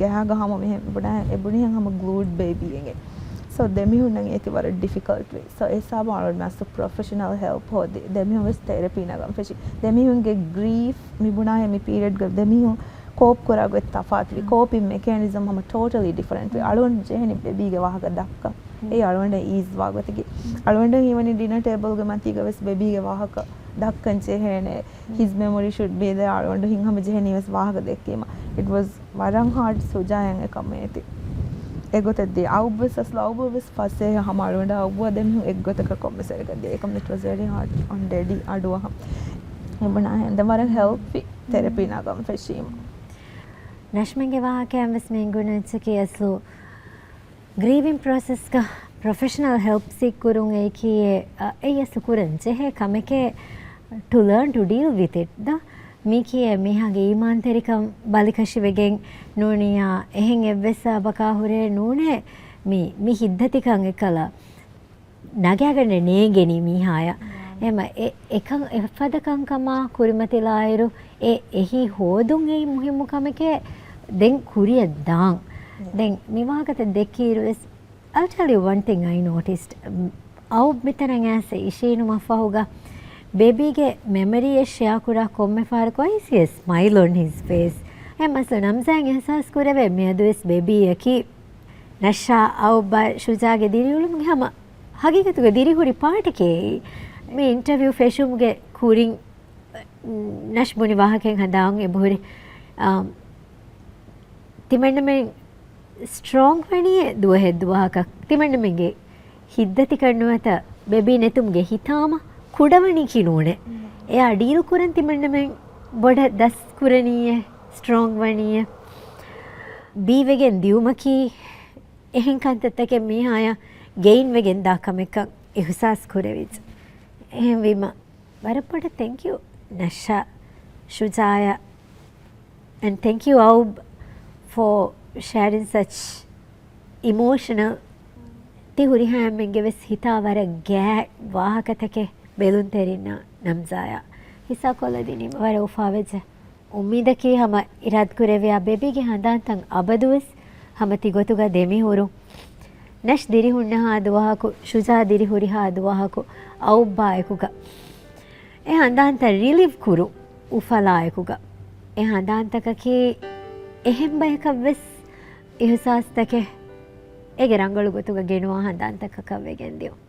ގާގަ ހަމަ މިހެން ބުނާ އެބުނިހެން ހަމަ ގްލޫޑް ބޭބީ އެނގޭ. ސޯ ދެމީހުންނަށް އެކި ވަރަށް ޑިފިކަލްޓް ވޭ. ސޯ އެ ހިސާބުން އަޅުގަނޑު މައްސަ ޕްރޮފެޝަނަލް ހެލްޕް ހޯދި. ދެމީހުން ވެސް ތެރަޕީ ނަގަން ފެށި. ދެމީހުންގެ ގްރީފް މި ބުނާހެން މި ޕީރިއޑްގަ ދެމީހުން ކޯޕް ކުރާ ގޮތް ތަފާތުވި. ކޯޕިން މެކޭނިޒަމް ހަމަ ޓޯޓަލީ ޑިފަރެންޓް ވި. އަޅުގަނޑު ޖެހެނީ ބޭބީގެ ވާހަކަ ދައްކަން. އެއީ އަޅުގަނޑަށް އީޒް ވާ ގޮތަކީ. އަޅުގަނޑަށް ހީވަނީ ޑިނަ ޓޭބަލްގެ މަތީގަ ވެސް ބޭބީގެ ވާހަކަ ދައްކަން ޖެހޭނެ. His memory should be there. އަޅުގަނޑު ހިތްހަމަ ޖެހެނީ ވެސް ވާހަކަ ދެއްކީމަ. It was ވަރަށް ހާޑް ސުޖާޔަށް އެކަމަށް އޭތި. އެގޮތަށް ދިޔަ. އައުބްވެސް އަސްލު އައުބު ވެސް ފަސޭހަ ހަމަ އަޅުގަނޑަށް އައުބުއާ ދެމީހުން އެއްގޮތަކަށް ކޮންމެސް ވަރެއްގަ ދިޔަ. އެކަމަށް it was very hard on daddy އަޑުއަހަން. އެބުނާހެން ދެން ވަރަށް ހެލްޕްވި ތެރަޕީ ނަގަން ފެށީމަ. ނަޝްމެންގެ ވާހަކައިން ވެސް މި އެނގުނު އެއްޗަކީ އަސްލު ގްރީވިން ޕްރޮސެސްގަ ޕްރޮފެޝަނަލް ހެލްޕް ސީކް ކުރުން އެއީކީއެއް، އަ، އެއީ އަސްލު ކުރަން ޖެހޭ ކަމެކޭ to learn to deal with it ދޯ. މީކީއެއް މީހާގެ އީމާންތެރިކަން ބަލިކަށިވެގެން ނޫނިއްޔާ އެހެން އެއްވެސް ސަބަބަކާ ހުރެ ނޫނޭ މި، މި ހިތްދަތިކަން އެއްކަލަ ނަގާގަނޑެއް ނޭނގެނީ މީހާޔަށް. އެމަ އެ، އެކަން އެފަދަ ކަންކަމާ ކުރިމަތިލާއިރު، އެ، އެހީ ހޯދުން އެއީ މުހިއްމު ކަމެކޭ ދެން ކުރިއަށް ދާން. ދެން މި ވާހަކަތައް ދެއްކިއިރު ވެސް، I'll tell you one thing I noticed. އައު މިތަނަށް އައިސް އިށީނުމަށް ފަހުގަ، ބޭބީގެ މެމަރީއެއް ޝެއަރ ކުރާ ކޮންމެ ފަހަރަކު I see a smile on his face. އެ މަސްލަ ނަމްޒާން އިހްސާސް ކުރެވޭ މިއަދުވެސް ބޭބީއަކީ ނަޝްޝާ އައުބާ ޝުޖާގެ ދިރިއުޅުމުގެ ހަމަ ހަގީގަތުގަ ދިރިހުރި ޕާޓެކޭ. މި އިންޓަވިއު ފެށުމުގެ ކުރިން ނަޝް ބުނި ވާހަކައެއް ހަނދާން އެބަހުރި. އާ، ތިމަންނަމެން ސްޓްރޯންގް ވަނީ ދުވަހެއް ދުވަހަކަށް. ތިމަންނަމެންގެ ހިތްދަތިކަން ނުވަތަ ބޭބީ ނެތުމުގެ ހިތާމަ ކުޑަވަނީކީ ނޫނޭ. އެއާ ޑީލް ކުރަން ތިމަންނަމެން ބޮޑަށް ދަސް ކުރަނީއޭ، ސްޓްރޯންގް ވަނީއޭ. ބީވެގެން ދިޔުމަކީ އެހެން ކަންތައްތަކެއް މީހާޔަށް ގެއިން ވެގެން ދާ ކަމެއްކަން އިހުސާސް ކުރެވިއްޖެ. އެހެންވީމަ، ވަރަށް ބޮޑަށް ތެންކް ޔޫ ނަޝްޝާ، ޝުޖާއަށް، and thank you އައުބް for sharing such emotional ހުރިހާ އެންމެންގެ ވެސް ހިތާ ވަރަށް ގާތް ވާހަކަތަކެއް ބެލުންތެރިންނަށް ނަމްޒާޔާ ހިއްސާކޮށްލަދިނީމަ ވަރަށް އުފާވެއްޖެ. އުއްމީދަކީ ހަމަ އިރާދަކުރެއްވިޔާ ބޭބީގެ ހަނދާންތައް އަބަދުވެސް ހަމަ ތިގޮތުގަ ދެމިހުރުން. ނަޝް ދިރިހުންނަހާ ދުވަހަކު، ޝުޖާ ދިރިހުރިހާ ދުވަހަކު، އައުއްބާއެކުގަ އެ ހަނދާންތައް ރިލިވް ކުރު އުފަލާއެކުގަ، އެ ހަނދާންތަކަކީ އެހެން ބަޔަކަށް ވެސް އިހުސާސްތަކެއް އޭގެ ރަނގަޅު ގޮތުގަ ގެނުވާ ހަނދާންތަކަކަށް ވެގެން ދިޔުން.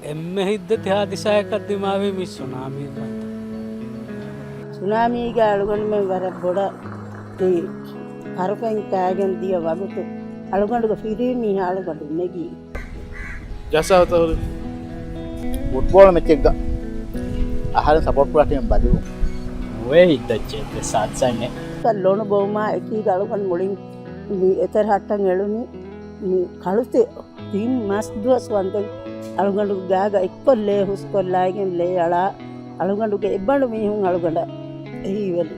އެންމެ ހިތްދަތި ހާދިސާއަކަށް ދިމާވީ މި ސުނާމީ ކަންތައް. ސުނާމީގަ އަޅުގަނޑުމެން ވަރަށް ބޮޑަށް ތި ހަރުފައިން ކާގެން ދިޔަ ވަގުތު އަޅުގަނޑުގެ ފިރިހެން މީހާ އަޅުގަނޑު ނެގީ. ޖައްސާ ހުތަހުރި. ފުޓްބޯޅަ މެޗެއްގަ އަހަރެން ސަޕޯޓް ކުރާ ޓީމް ބަދިލު. ނުވޭ ހިތްދައްޗެއް ވެސް ހާދިސާއެއް ނެތް. ލޮނު ބޮވުމާ އެކީގަ އަޅުގަނޑު މުޅިން މި އެތެރެ ހައްޓަން އެޅުނީ މި ކަޅުތެ ތިން މަސް ދުވަސް ވަންދެން އަޅުގަނޑު ގާގަ އެއްކޮށް ލޭ ހުސްކޮށްލާގެން ލޭ އަޅާ އަޅުގަނޑުގެ އެއްބަނޑު މީހުން އަޅުގަނޑަށް އެހީވެލި.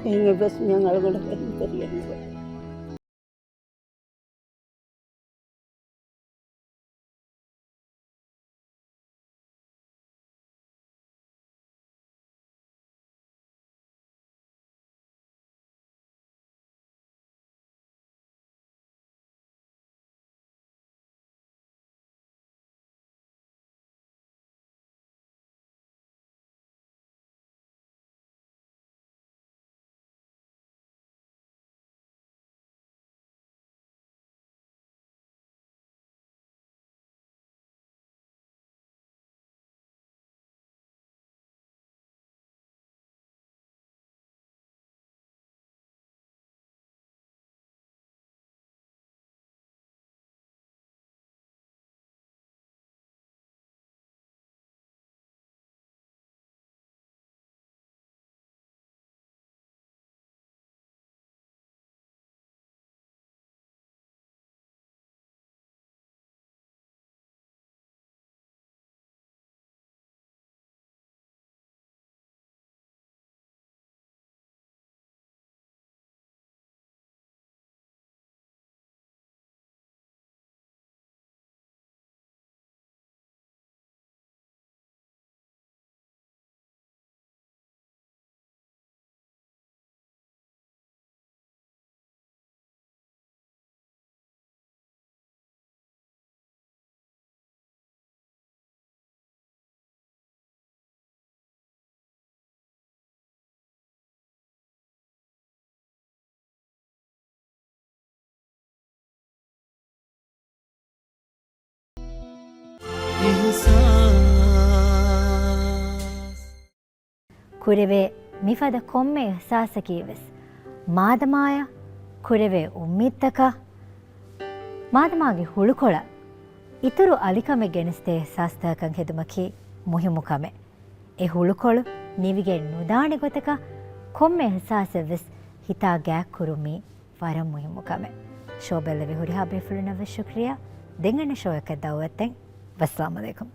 އެހެން އެއްވެސް މިހެން އަޅުގަނޑަށް އެހީތެރިއެއް ނުވޭ. ކުރެވޭ މިފަދަ ކޮންމެ އިހްސާސަކީ ވެސް މާދަމާޔަށް ކުރެވޭ އުއްމީދުތަކަށް، މާދަމާގެ ހުޅުކޮޅަށް އިތުރު އަލިކަމެއް ގެނެސްދޭ އިހްސާސްތަކަކަށް ހެދުމަކީ މުހިއްމު ކަމެއް. އެ ހުޅުކޮޅު ނިވިގެން ނުދާނެ ގޮތަކަށް ކޮންމެ އިހްސާސެއް ވެސް ހިތާ ގާތް ކުރުން މީ ވަރަށް މުހިއްމު ކަމެއް. ޝޯ ބެއްލެވި ހުރިހާ ބޭފުޅުންނަށް ވެސް ޝުކްރިޔާ. ދެން އަންނަ ޝޯއަކަށް ދައުވަތު ދޭން. ވައްސަލާމް އަލައިކުމް.